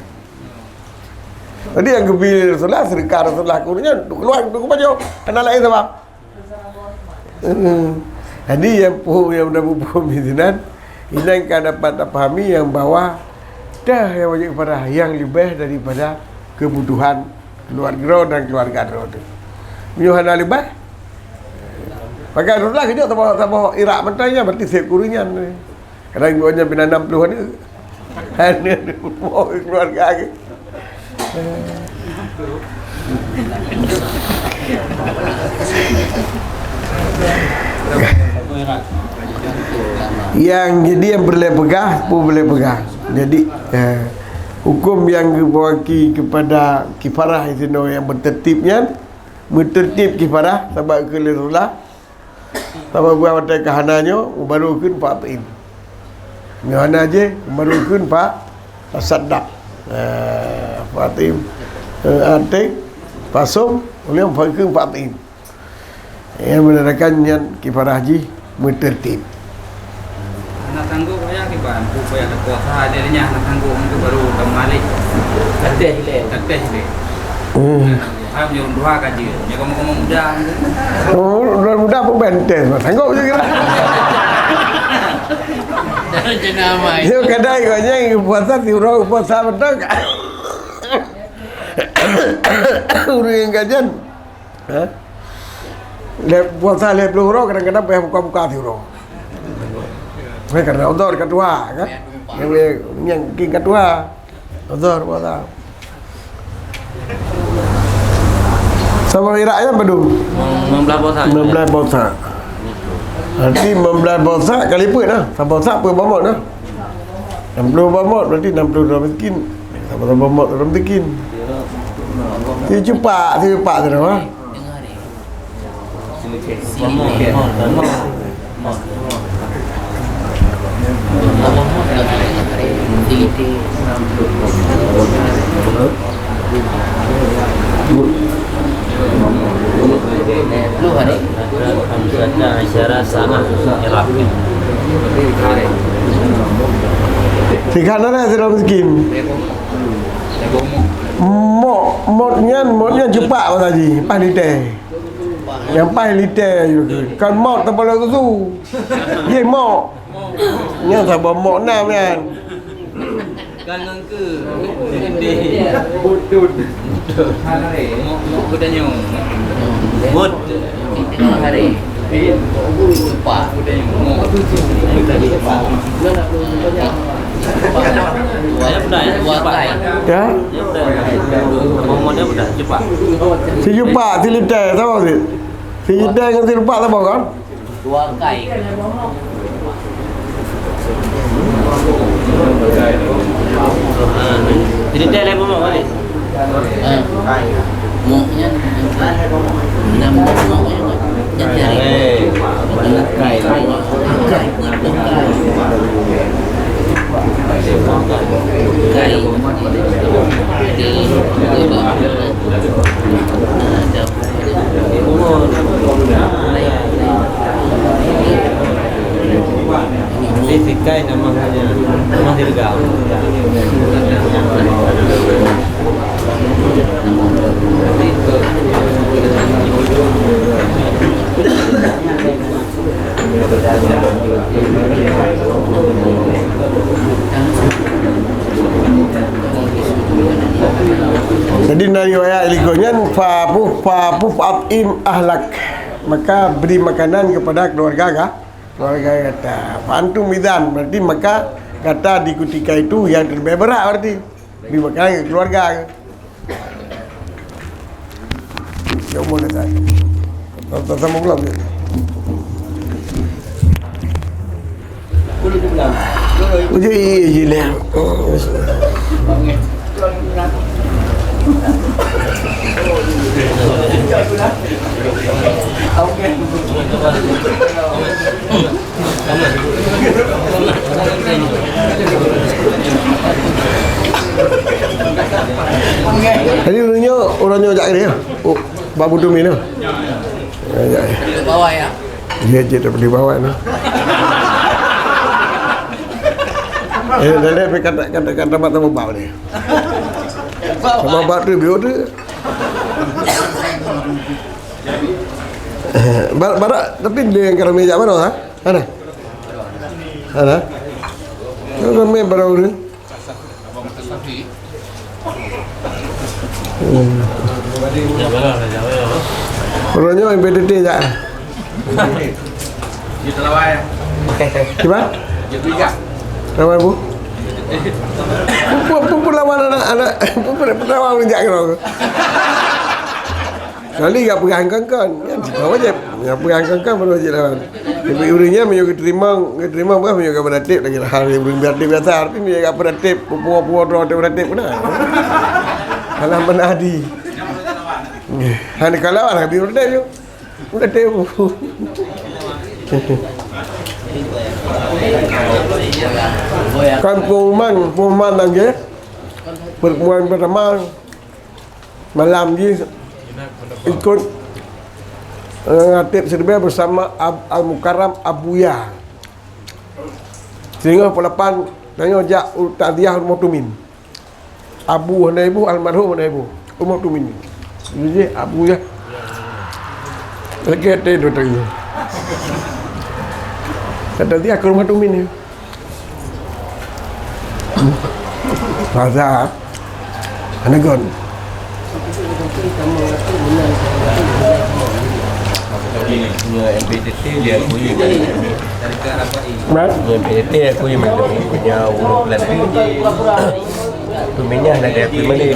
Jadi nyang geubi Rasulullah, seudeukah Rasulullah keu ureuëng nyan, keuluar keu pajoh, hana laén sabab. Hmm. Jadi nyang puhom nyang mudah puhom di sinan, inan ka dapat tapahami nyang bahwa dah nyang wajéb kifarah nyang leubeh daripada keubutuhan keuluwarga droe dan keuluwarga droe teuh. Meunyoe hana leubeh, maka Rasulullah geujok saboh, saboh irak mantong nyan, berarti sép keu ureuëng nyan. Kadang gobnyan pih na nam ploh aneuk. Aneuk, aneuk, keuluwarga lagi. Nyang jadi nyang peureulée peugah, peue peureulée peugah. Jadi, eh, huköm nyang geubagi keupada kifarah disinoe nyang meuteurtib nyan, meuteurtib kifarah, sabab keu lé Rasulullah, Saban buah watèe ka hana nyoe, baru kheun fa at'im. Nyoe hana jih, baru kheun fa tasaddaq. Eh, fa at'im. Eh, at'im, fa sum, ulèe fa kheun fa at'im. Nyang meunandakan nyan kifarah jih meuteurtib. Hana sanggob wayah kiban, peue payah tapuasa, lheuh nyan hana sanggob, nyan baru tamalek. Tatéh ilèe. Tatéh ilèe. Hmm. Hai meunyoe ureueng tuha ka jeuet, meunyoe kamoe-kamoe muda. Oh, ureueng muda pun benteng, sanggob je kira. Jangan jenama. Yo, kadang kau nyang puasa siuroe, puasa beutôi. Ureueng gajan. Ha? Lhèe, puasa lhèe ploh uroe, kadang-kadang payah buka-buka siuroe. Kan karena udhur ka tuha, kan? Nyang, nyang mungkin ka tuha. Udhur puasa. Saban irak nyan padum? Lima belas puasa. Lima belas puasa. Berarti lima belas puasa kali peuet lah. Saban puasa peuet bamot lah. Enam puluh bamot berarti enam puluh droe miskin. Saban-saban bamot droe miskin. Si cupak, si cupak tu dah. Khamsata asyara sa'ah. Tiga nara sidroe miskin. Mot, mot nyan, mot nyan cupak bahasa jih, paih litèe. Nyang paih litèe, kon mot teupalok susu. Jih mot. Nyan saboh mok nam nyan. Kan ngon ke? Mok, mok geutanyoe. Mot. Cepat. Geutanyoe. Mok. Cepat. Dua kali. Ya? Dua kali. Mok, mok dia betul, cepat. Si cupak, si litèe, sama si. Si litèe ngon si cupak sama kan? Dua kai. Jadi, dia lain bomoh balik. Ah. Moknya, enam moknya, enam jari. Kai. Kai. Kai. Di, di bawah. Nah, jauh. Jadi, sikai nama hanya, nama dirga. Jadi, na riwayat likot nyan, "Fa pu-, fa pu-, fa at'im ahlak." Maka beri makanan kepada keluarga ga-, keluarga gata. "Fa antum idzan," berarti maka gata di kutika itu yang terlebih berhak berarti. Beri makanan ke keluarga. Jauh mana, Ustaz? Sama-sama pulang je. Uji, uji, uji, leh. Jadi, ureueng nyoe, ureueng nyoe jak keudeh, ya? Oh, bak Butu Min, ya? Ya, ya, ya. Bawah, ya? Dia je tak boleh bawa, no. Eh, dah leh, kata, kata, kata mak sama bau ni. Sama bak tu, biar tu. Eh, bar-, barak, tapi dia yang kena meja baru, ha? Ada? Ada? Ramai baru ni. Hmm. Orang nyoe B T T jak. Cuba? Lawan bu? Pun, pun, pun lawan anak, anak, pun, pun lawan jak kena. Kali gak peugah kon-kon, kan? Cit wajéb. Gak peugah kon-kon baru wajéb lawan. Tapi ureueng nyan meunyoe geuteurimong, geuteurimong bah meunyoe ka beuratéb lagèe hal ureueng beuratéb biasa, tapi meunyoe ka beuratéb, puwoe-puwoe droe teuh beuratéb keunan. Alah meunadi. Hana ka lawan, habéh beuratéb nyoe. Beuratéb. Kan pengumuman, pengumuman lagi. Pertemuan pertama malam ni ikut, eh, Ratib Siribèe bersama Ab-, Al Mukarram Abuya. Singoh pukul lapan tanyoe jak u-, takziah rumoh Tumin. Abu hana ibu, almarhum hana ibu. Rumoh Tumin. Jadi Abuya. Lagi ada dua tadi. Kata dia ke rumoh Tumin ni. Masa? Hana gon. Nyoe M P T T diakui. Mat? Nyoe M P T T diakui macam punya urut pelatih. Tumin nyan hana diakui Malay.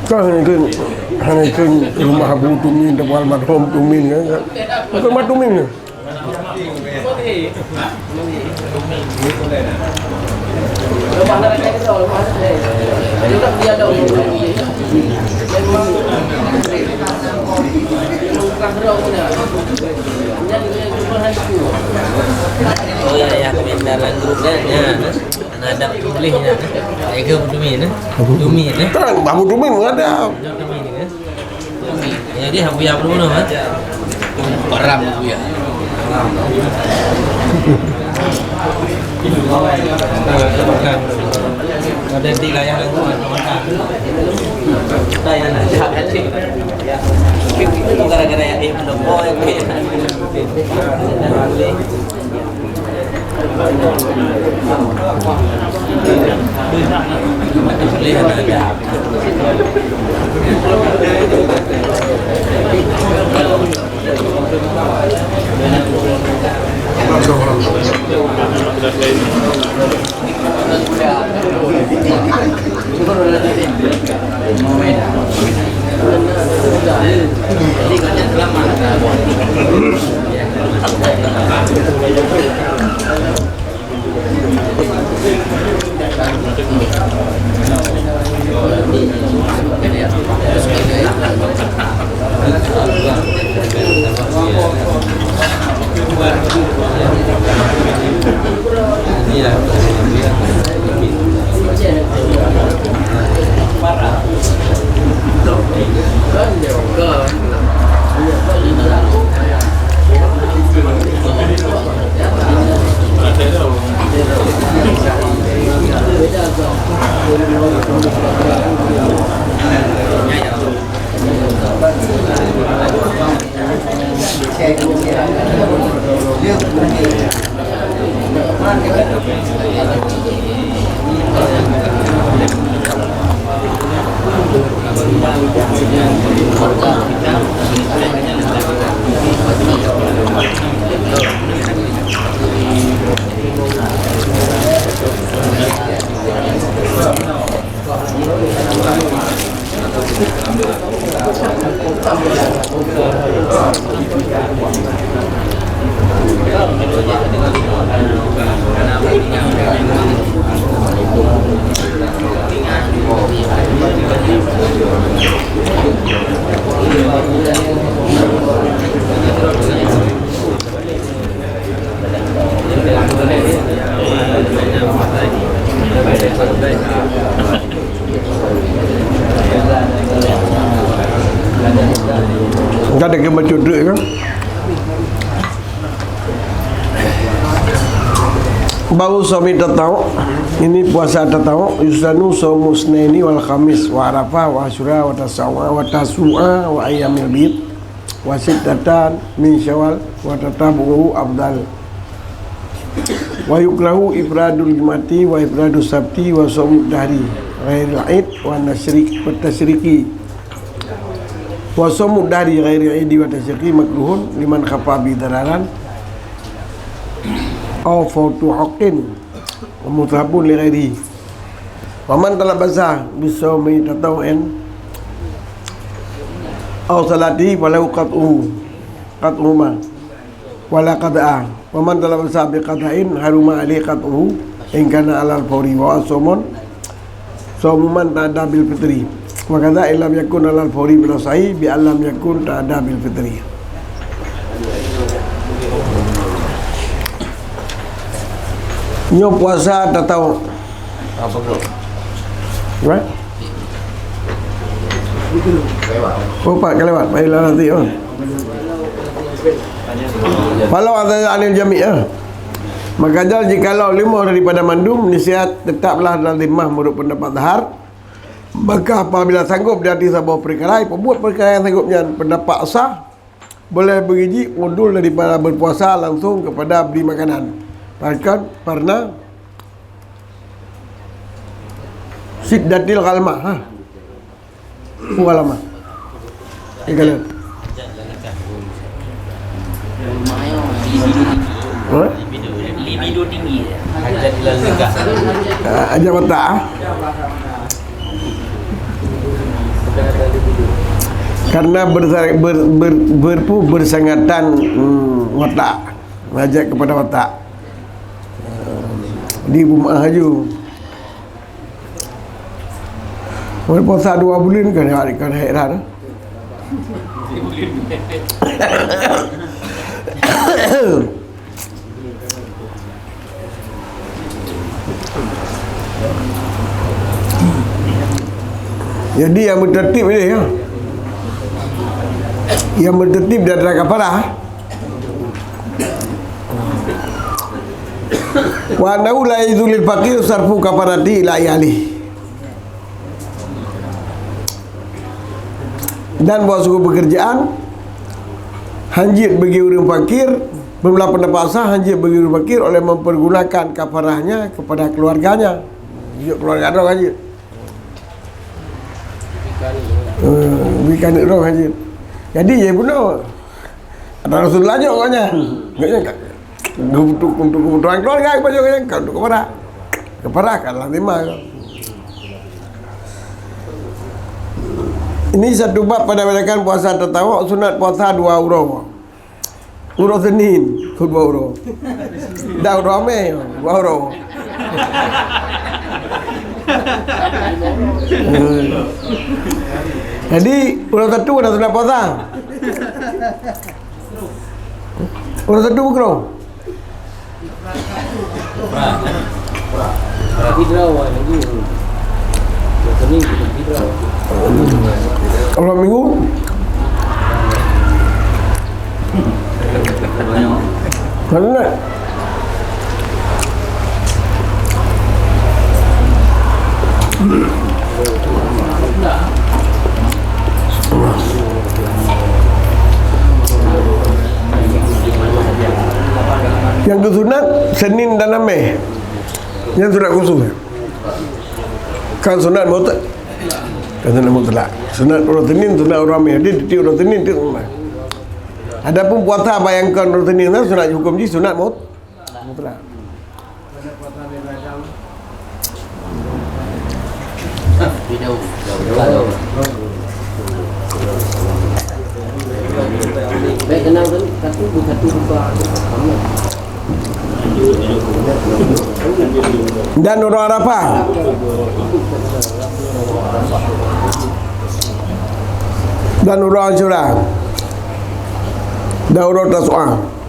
Kan hana ikut, hana ikut rumah Abu Tumin atawa almarhum Tumin kan? Bukan rumah Tumin ke? Oh ya, ya, komentar dalam grup dah. Ya. Anak ada tulis nya. Saya ke Butumi ni. Butumi ni. Kan Butumi menghadap. Butumi ni kan. Jadi Abuya belum mana? Param Abuya. Ada di layar yang mana? Gara-gara yang dia belum. Oh, oke. Enggak ada yang baca duit ke? Babu shaumi tatawwu', ini puasa tatawwu', yusannu shaumu tsnaini wal khamis, wa arafah, wa asyura, wa tasu'a, wa tasu'a, wa ayyamil bid, wa sittatan min syawal, wa tatabu'u afdal. Wa yukrahu ifradul jum'ati wa ifradus sabti wa shaumud dahri ghairil id wa nasyrik-, wa tasyriqi. Wa shaumud dahri ghairil idi wa tasyriqi makruhun liman khafa bi dararan aw fautu haqqin wa mustahabun li ghairihi. Wa man talabasa bi shaumi tatawwu'an aw salati falahu qat'uhu, qat'uhuma. Wala qada'a. Wa man talabasa bi qada'in haruma alaihi qat'uhu in kana alal fawri wa shaumul, shaumu man ta'adda bil fitri. Wa kadza illam yakun alal fawri bila sahih bi allam yakun ta'adda bil fitri. Nyoe puasa tatawuk. Right? Oh, pat ka lewat. Baiklah nanti, oh. Falau azaza anil jami', ah. Maka jal jikalau limoh daripada mandum, nasihat tetaplah dalam zimmah menurut pendapat zahar. Maka apabila sanggup di hati saboh perkara, peubuet perkara nyang sanggup nyan, pendapat sah, boleh beurijik udul daripada berpuasa langsung kepada beri makanan. Bahkan karena syiddatil ghalmah, ha. Ghalmah. Iklan. Ha? Libido tinggi. Ah, ajar watak, ah. Karena bersa-, ber-, ber-, berpu-, bersangatan, hmm, watak, ngajak kepada watak. Di rumah aju. Walaupun puasa dua bulan kan, kan heran. Jadi yang bertertib ni, ya. Yang bertertib di antara kafarah. Wa annahu la yajuzu lil faqir sarfu kafarati ila iyalih. Dan bahwa sungguh pekerjaan hanjeuet bagi ureuëng fakir, beumeulah pendapat sah hanjeuet bagi ureuëng fakir oleh mempergunakan kafarahnya kepada keluarganya. Jok keluarga droe hanjeuet. Eh, berikan droe hanjeuet. Jadi, ya bunoe. Ada Rasulullah jok awaknyan. Awaknyan ka, untuk, untuk kebutuhan keluarga, bagi awaknyan ka untuk kepada. Kepada kan lazimah. Ini satu bab pada bedakan puasa tatawuk, sunat puasa dua uroe. Uroe Senin, dua uroe. Dah uroe Khamis, dua uroe. Jadi, uroe Sabtu ada sunat puasa. Uroe Sabtu bukroe. Uroe Minggu. Mana? Nyang keu sunat Senin dan Khamis. Nyang sunat khusus. Kan sunat mutlak. Kan sunat mutlak. Sunat uroe Senin, sunat uroe Khamis. Jadi tiep uroe Senin, tiep uroe Khamis. Adapun puasa bayangkan uroe Senin, sunat hukum jih sunat mut-, mutlak. Dan uroe Arafah. Dan uroe Asyura. Dan uroe Tasu'a.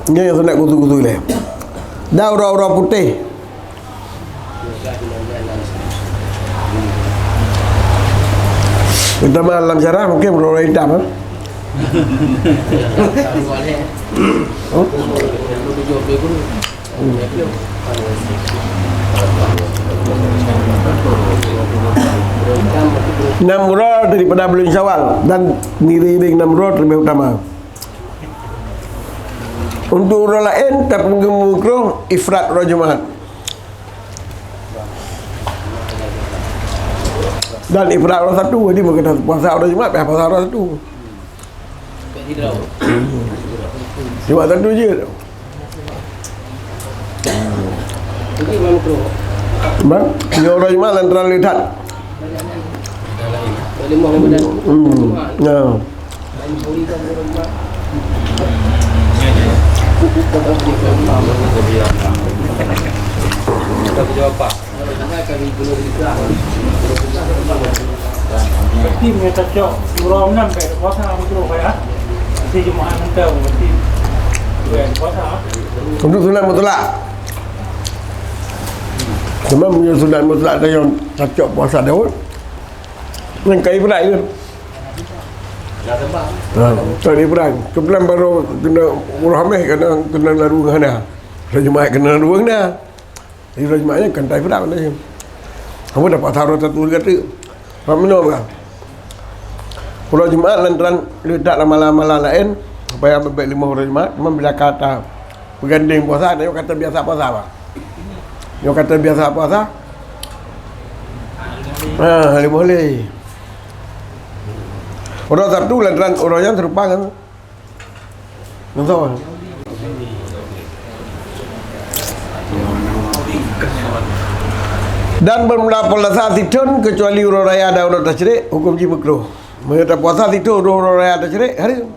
Nyan nyang sunat khusus-khusus lé. Dan uroe-uroe putéh. Terutama lam syarah mungkin uroe-uroe itam, ha? Enam uroe daripada bulan Syawal dan ngiring-ngiring enam uroe terlebih utama. Untuk uroe laén, tapi makruh ifrad uroe Jumaat. Dan ifrad uroe Sabtu, jadi bukan puasa uroe Jumaat, payah puasa uroe Sabtu. Jumaat Sabtu je. Bang, nyoe uroe Jumaat dan terlalu that. Hmm. Ya. Berarti meunyoe tacok uroe enam bèk puasa, beutôi, ya? Berarti Jumaat mantong, berarti bèk puasa. Untuk sunat mutlak. Cuma meunyoe sunat mutlak tacok, tacok puasa Daud, nyan ka ibrah je. Ha, tak ibrah. Kebetulan baru kena uroe Khamis, kena, kena lalu ngon hana. Uroe Jumaat kena lalu ngon hana. Di uroe Jumaat nyan kan tai peudang dah. Kamu dapat sahur satu kata. Mak meunoe bah. Uroe Jumaat lantaran le that lam malam-malam laén, supaya bèk leumoh uroe Jumaat, cuma bila kata peugandeng puasa, nyoe kata biasa puasa bah. Nyoe kata biasa puasa. Ha, leumoh lé. Uroe Sabtu lantaran uroe nyan serupa ngon Nonton. Dan bermula puasa sithon kecuali uroe raya dan uroe teusyrik, huköm jih meukruh. Meunyoe tapuasa sithon uroe, uroe raya teusyrik, hareuem.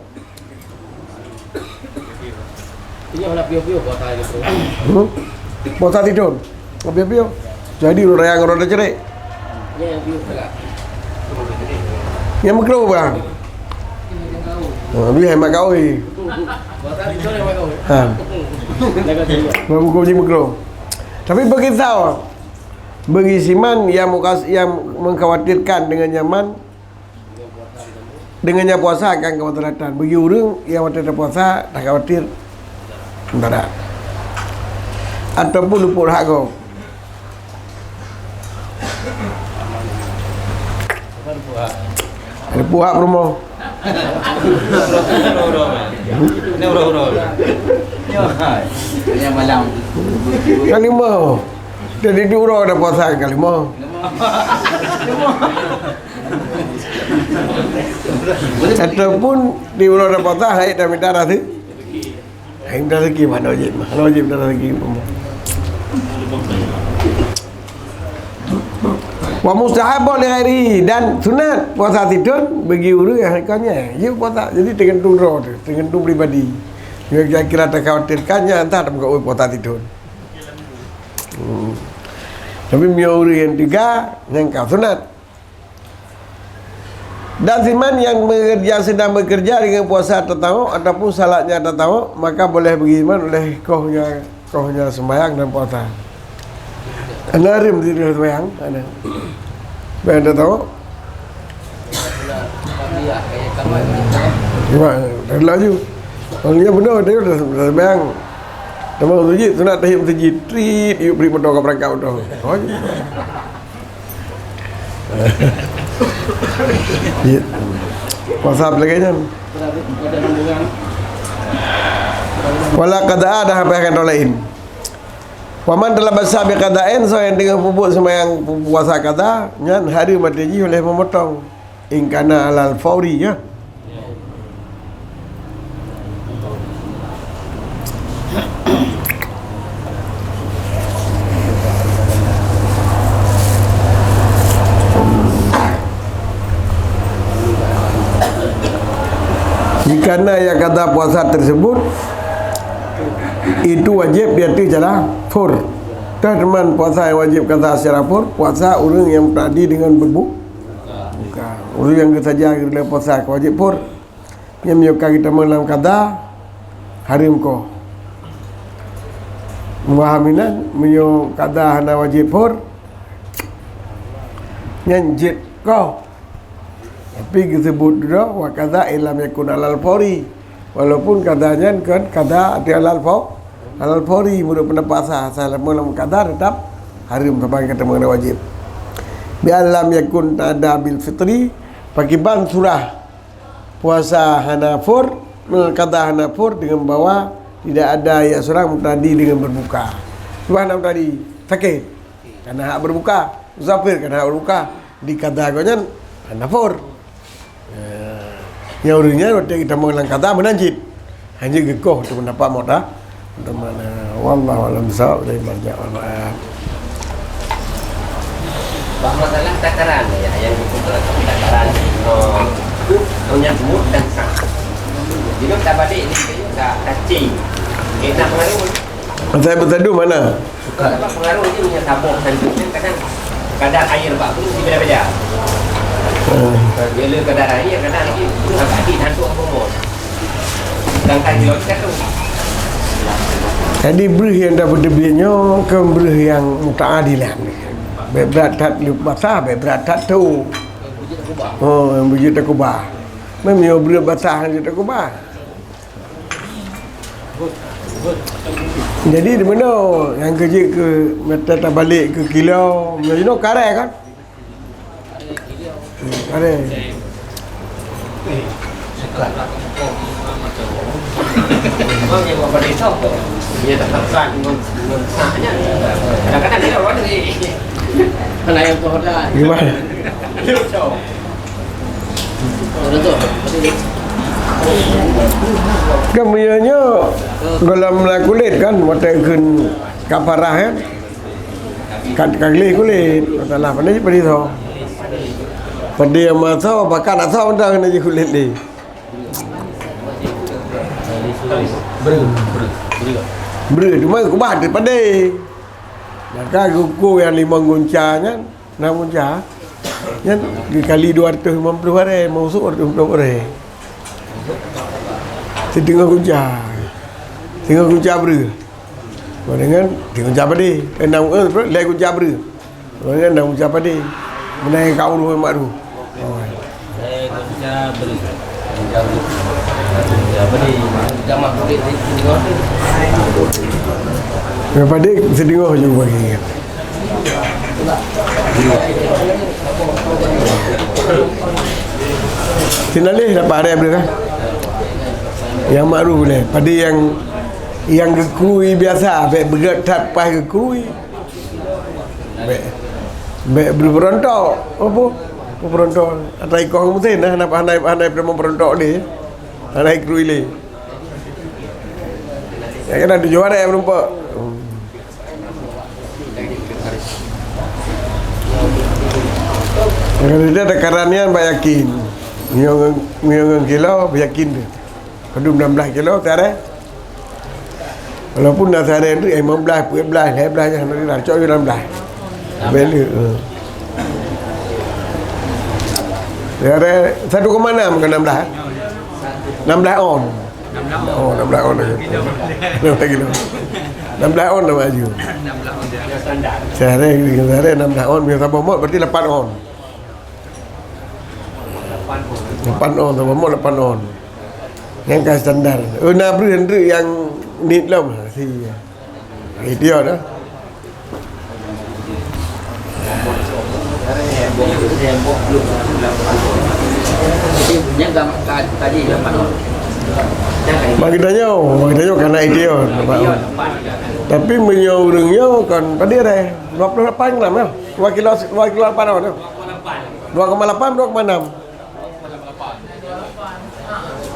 Hmm? Puasa sithon. Piôh-piôh. Jadi uroe raya ngon uroe teusyrik. Nyang meukruh bah. Ha, bih hai mak kawé. Ha. Bah buku ji meukruh. Tapi bagi tau, bagi siman yang mukas-, yang mengkhawatirkan dengan nyaman, dengan nyan puasa akan kemudaratan. Bagi ureuëng nyang watèe tapuasa takhawatir mudarat ataupun luput hak gob. Luput hak peurumoh. Kalimah. Jadi di uroe tapuasa kalimah. Ataupun di uroe tapuasa hai tamita raseuki. Hai tamita raseuki, mana wajib, mana wajib tamita raseuki. Wa mustahabun li ghairihi, dan sunat puasa sithon bagi ureuëng nyang hana nyan. Jeuet puasa, jadi teugantung droe teuh, teugantung pribadi. Nyang kira-kira takhawatirkan nyan, entah tamuka puasa sithon. Hmm. Tapi meunyoe ureuëng nyang teuga, nyan ka sunat. Dan siman yang bekerja, sedang bekerja dengan puasa tatawuk ataupun salatnya tatawuk, maka boleh bagi siman oleh koh nya, koh nya sembahyang dan puasa. Ana hareuem di sembahyang, ana. Sembahyang tatawuk. Cuma, dah laju. Kalau dia benar, dia dah sembahyang. Teuma masjid, sunat tahiyat masjid. Trit, yuk beri motor ke perangkap motor. Oh, Ya. Puasa apa lagi nyan? Wala qada'a, dah habis kan lain. Wa man talabasa bi qada'in, so yang dengan peubuet sembahyang puasa qada, nyan hareuem até jih oleh memotong. In kana alal fauri, ya. Jika na nyang qada puasa tersebut, itu wajib di ateueh cara fur. Tah teuma puasa nyang wajib qada secara fur, puasa ureuëng nyang muta'addi dengan berbu-, buka. Ureuëng nyang geusaja geurilai puasa ka wajib fur. Nyan meunyoe ka geutamong lam qada, hareuem koh. Muhaminan, meunyoe qada hana wajib fur, nyan jeuet koh. Tapi geuseubut droe, wa qada illam yakun alal fauri. Walaupun qada nyan kon qada ateueh alal fa-, alal fauri, meunurot peundapat sah, asai lam, lam qada teutap hareuem saban ka tamong wajib. Bi allam yakun ta'adda bil fitri, pakiban surah puasa hana fur, qada hana fur dengan bahwa tidak ada yang seorang muta'addi dengan berbuka. Cuma hana muta'addi, sakét, kana hak berbuka. Musafir kana hak berbuka. Di qada gobnyan hana fur. Ya. Nyang ureuëng nyan watèe geutamong lam qada meunan cit. Hana geukoh teuh peundapat mota. Teuma, wallahu a'lam bissawab, dari banyak ulama. Bah masalah takaran, ya, yang itu takaran, oh, punya semut dan sang. Jadi, tak balik ini, tak kacing. Eh, nak pengaruh. Saya bersadu mana? Sebab pengaruh ni punya saboh dan kadang kadar air bak pun berbeda-beda. Bila kadang hari, kadang lagi, kadang hari, hantu apa pun. Sedangkan di logika tu. Jadi, breuh nyang tapeuteubiet nyoe kon breuh nyang muta'adilan. Bèk brat that basah, bèk brat that tho. Oh, nyang beujeuet takubah. Meunyoe breuh basah nyang jeuet takubah. Jadi, di meunoe nyang keujeuet keu mata tabalek keu kilo, meunyoe kareh kan? Kareh. Gimana? Kan meunyoe nyoe gohlom na kulét kan, watèe kheun kafarah kan? Kan ka gleh kulét, masalah pandai padé tho. Padé nyang masa pakat atau mantong keuneuk jih kulét lé. Breuh, breuh, breuh. Breuh, cuma kubah teuh padé. Maka geuko nyang limong gunca nyan, nam gunca. Nyan geukali dua ratus lima puluh barèe, meusup dua ratus lima puluh barèe. Siteungoh gunca. Siteungoh gunca breuh. Deungon siteungoh gunca padé. Eh, nam, eh, lhèe gunca breuh. Deungon nam gunca padé. Meunan ka ureueng mak ruh. Oh. Lhèe gunca breuh. Gunca breuh. Gunca padé. Gunca padé siteungoh ju bagi. Sinaleh dapat arep dia kan. Nyang mak ruh lé. Padé nyang, nyang geukrui biasa, bèk beugèt that paih geukrui. Bèk, bèk breuh peurontok. Apa? Peurontok. Ata ikoh meusén nah, hana, hana, hana peurontok lé. Hana ikrui lé. Ya kan, ada juara yang menumpuk. Kalau dia ada karan nian, bak yakin. Ngieng, ngieng kilo, yakin dia. Padum enam belas kilo, tiara. Walaupun dah sehari tu, eh, lima belas, empat belas, lima belas, jangan lari lah. Cok je enam belas. Bela, eh. Tiara satu koma enam ke enam belas? Enam belas on. Oh, enam belas on aja. Enam belas kilo. Enam belas on dah maju. Sehari, sehari enam belas on, biasa bomot berarti lapan on. Lapan on, sama mau lapan on. Yang ka standar. Oh, na breuh, breuh yang nit lom. Si. Itu ya dah. Bagi tanyoe, bagi tanyoe kana itu ya. Tapi meunyoe ureueng nyoe kan padé deh. Dua puluh lapan gram ya. Dua kilo, dua kilo lapan on ya. Dua koma lapan, dua koma enam.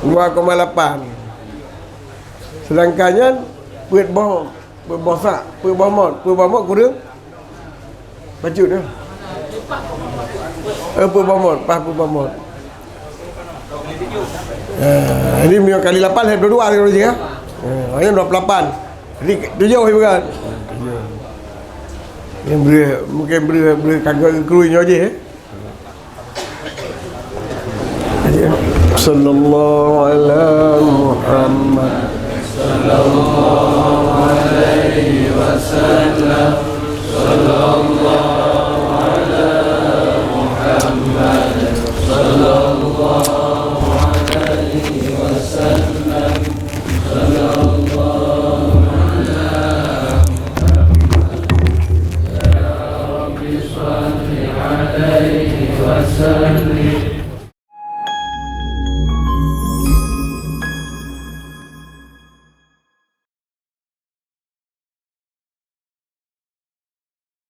Dua koma lapan. Sedangkan nyan peuet boh, peuet boh sak, peuet boh mot, peuet boh mot kureueng bacut dah. Eh, peuet boh mot, paih peuet boh mot. Eh, jadi meunyoe kali lapan, dua puluh dua kali ya. Eh, hanya dua puluh lapan. Jadi tujuh ibu kan. Yang beri, mungkin beri, beri kagak krui nyoe je, eh. Sallallahu ala Muhammad. Sallallahu alaihi wasallam. Sallallahu ala Muhammad. Sallallahu alaihi wasallam. Sallallahu ala Muhammad. Ya Rabbi, shalli alaihi wasallim.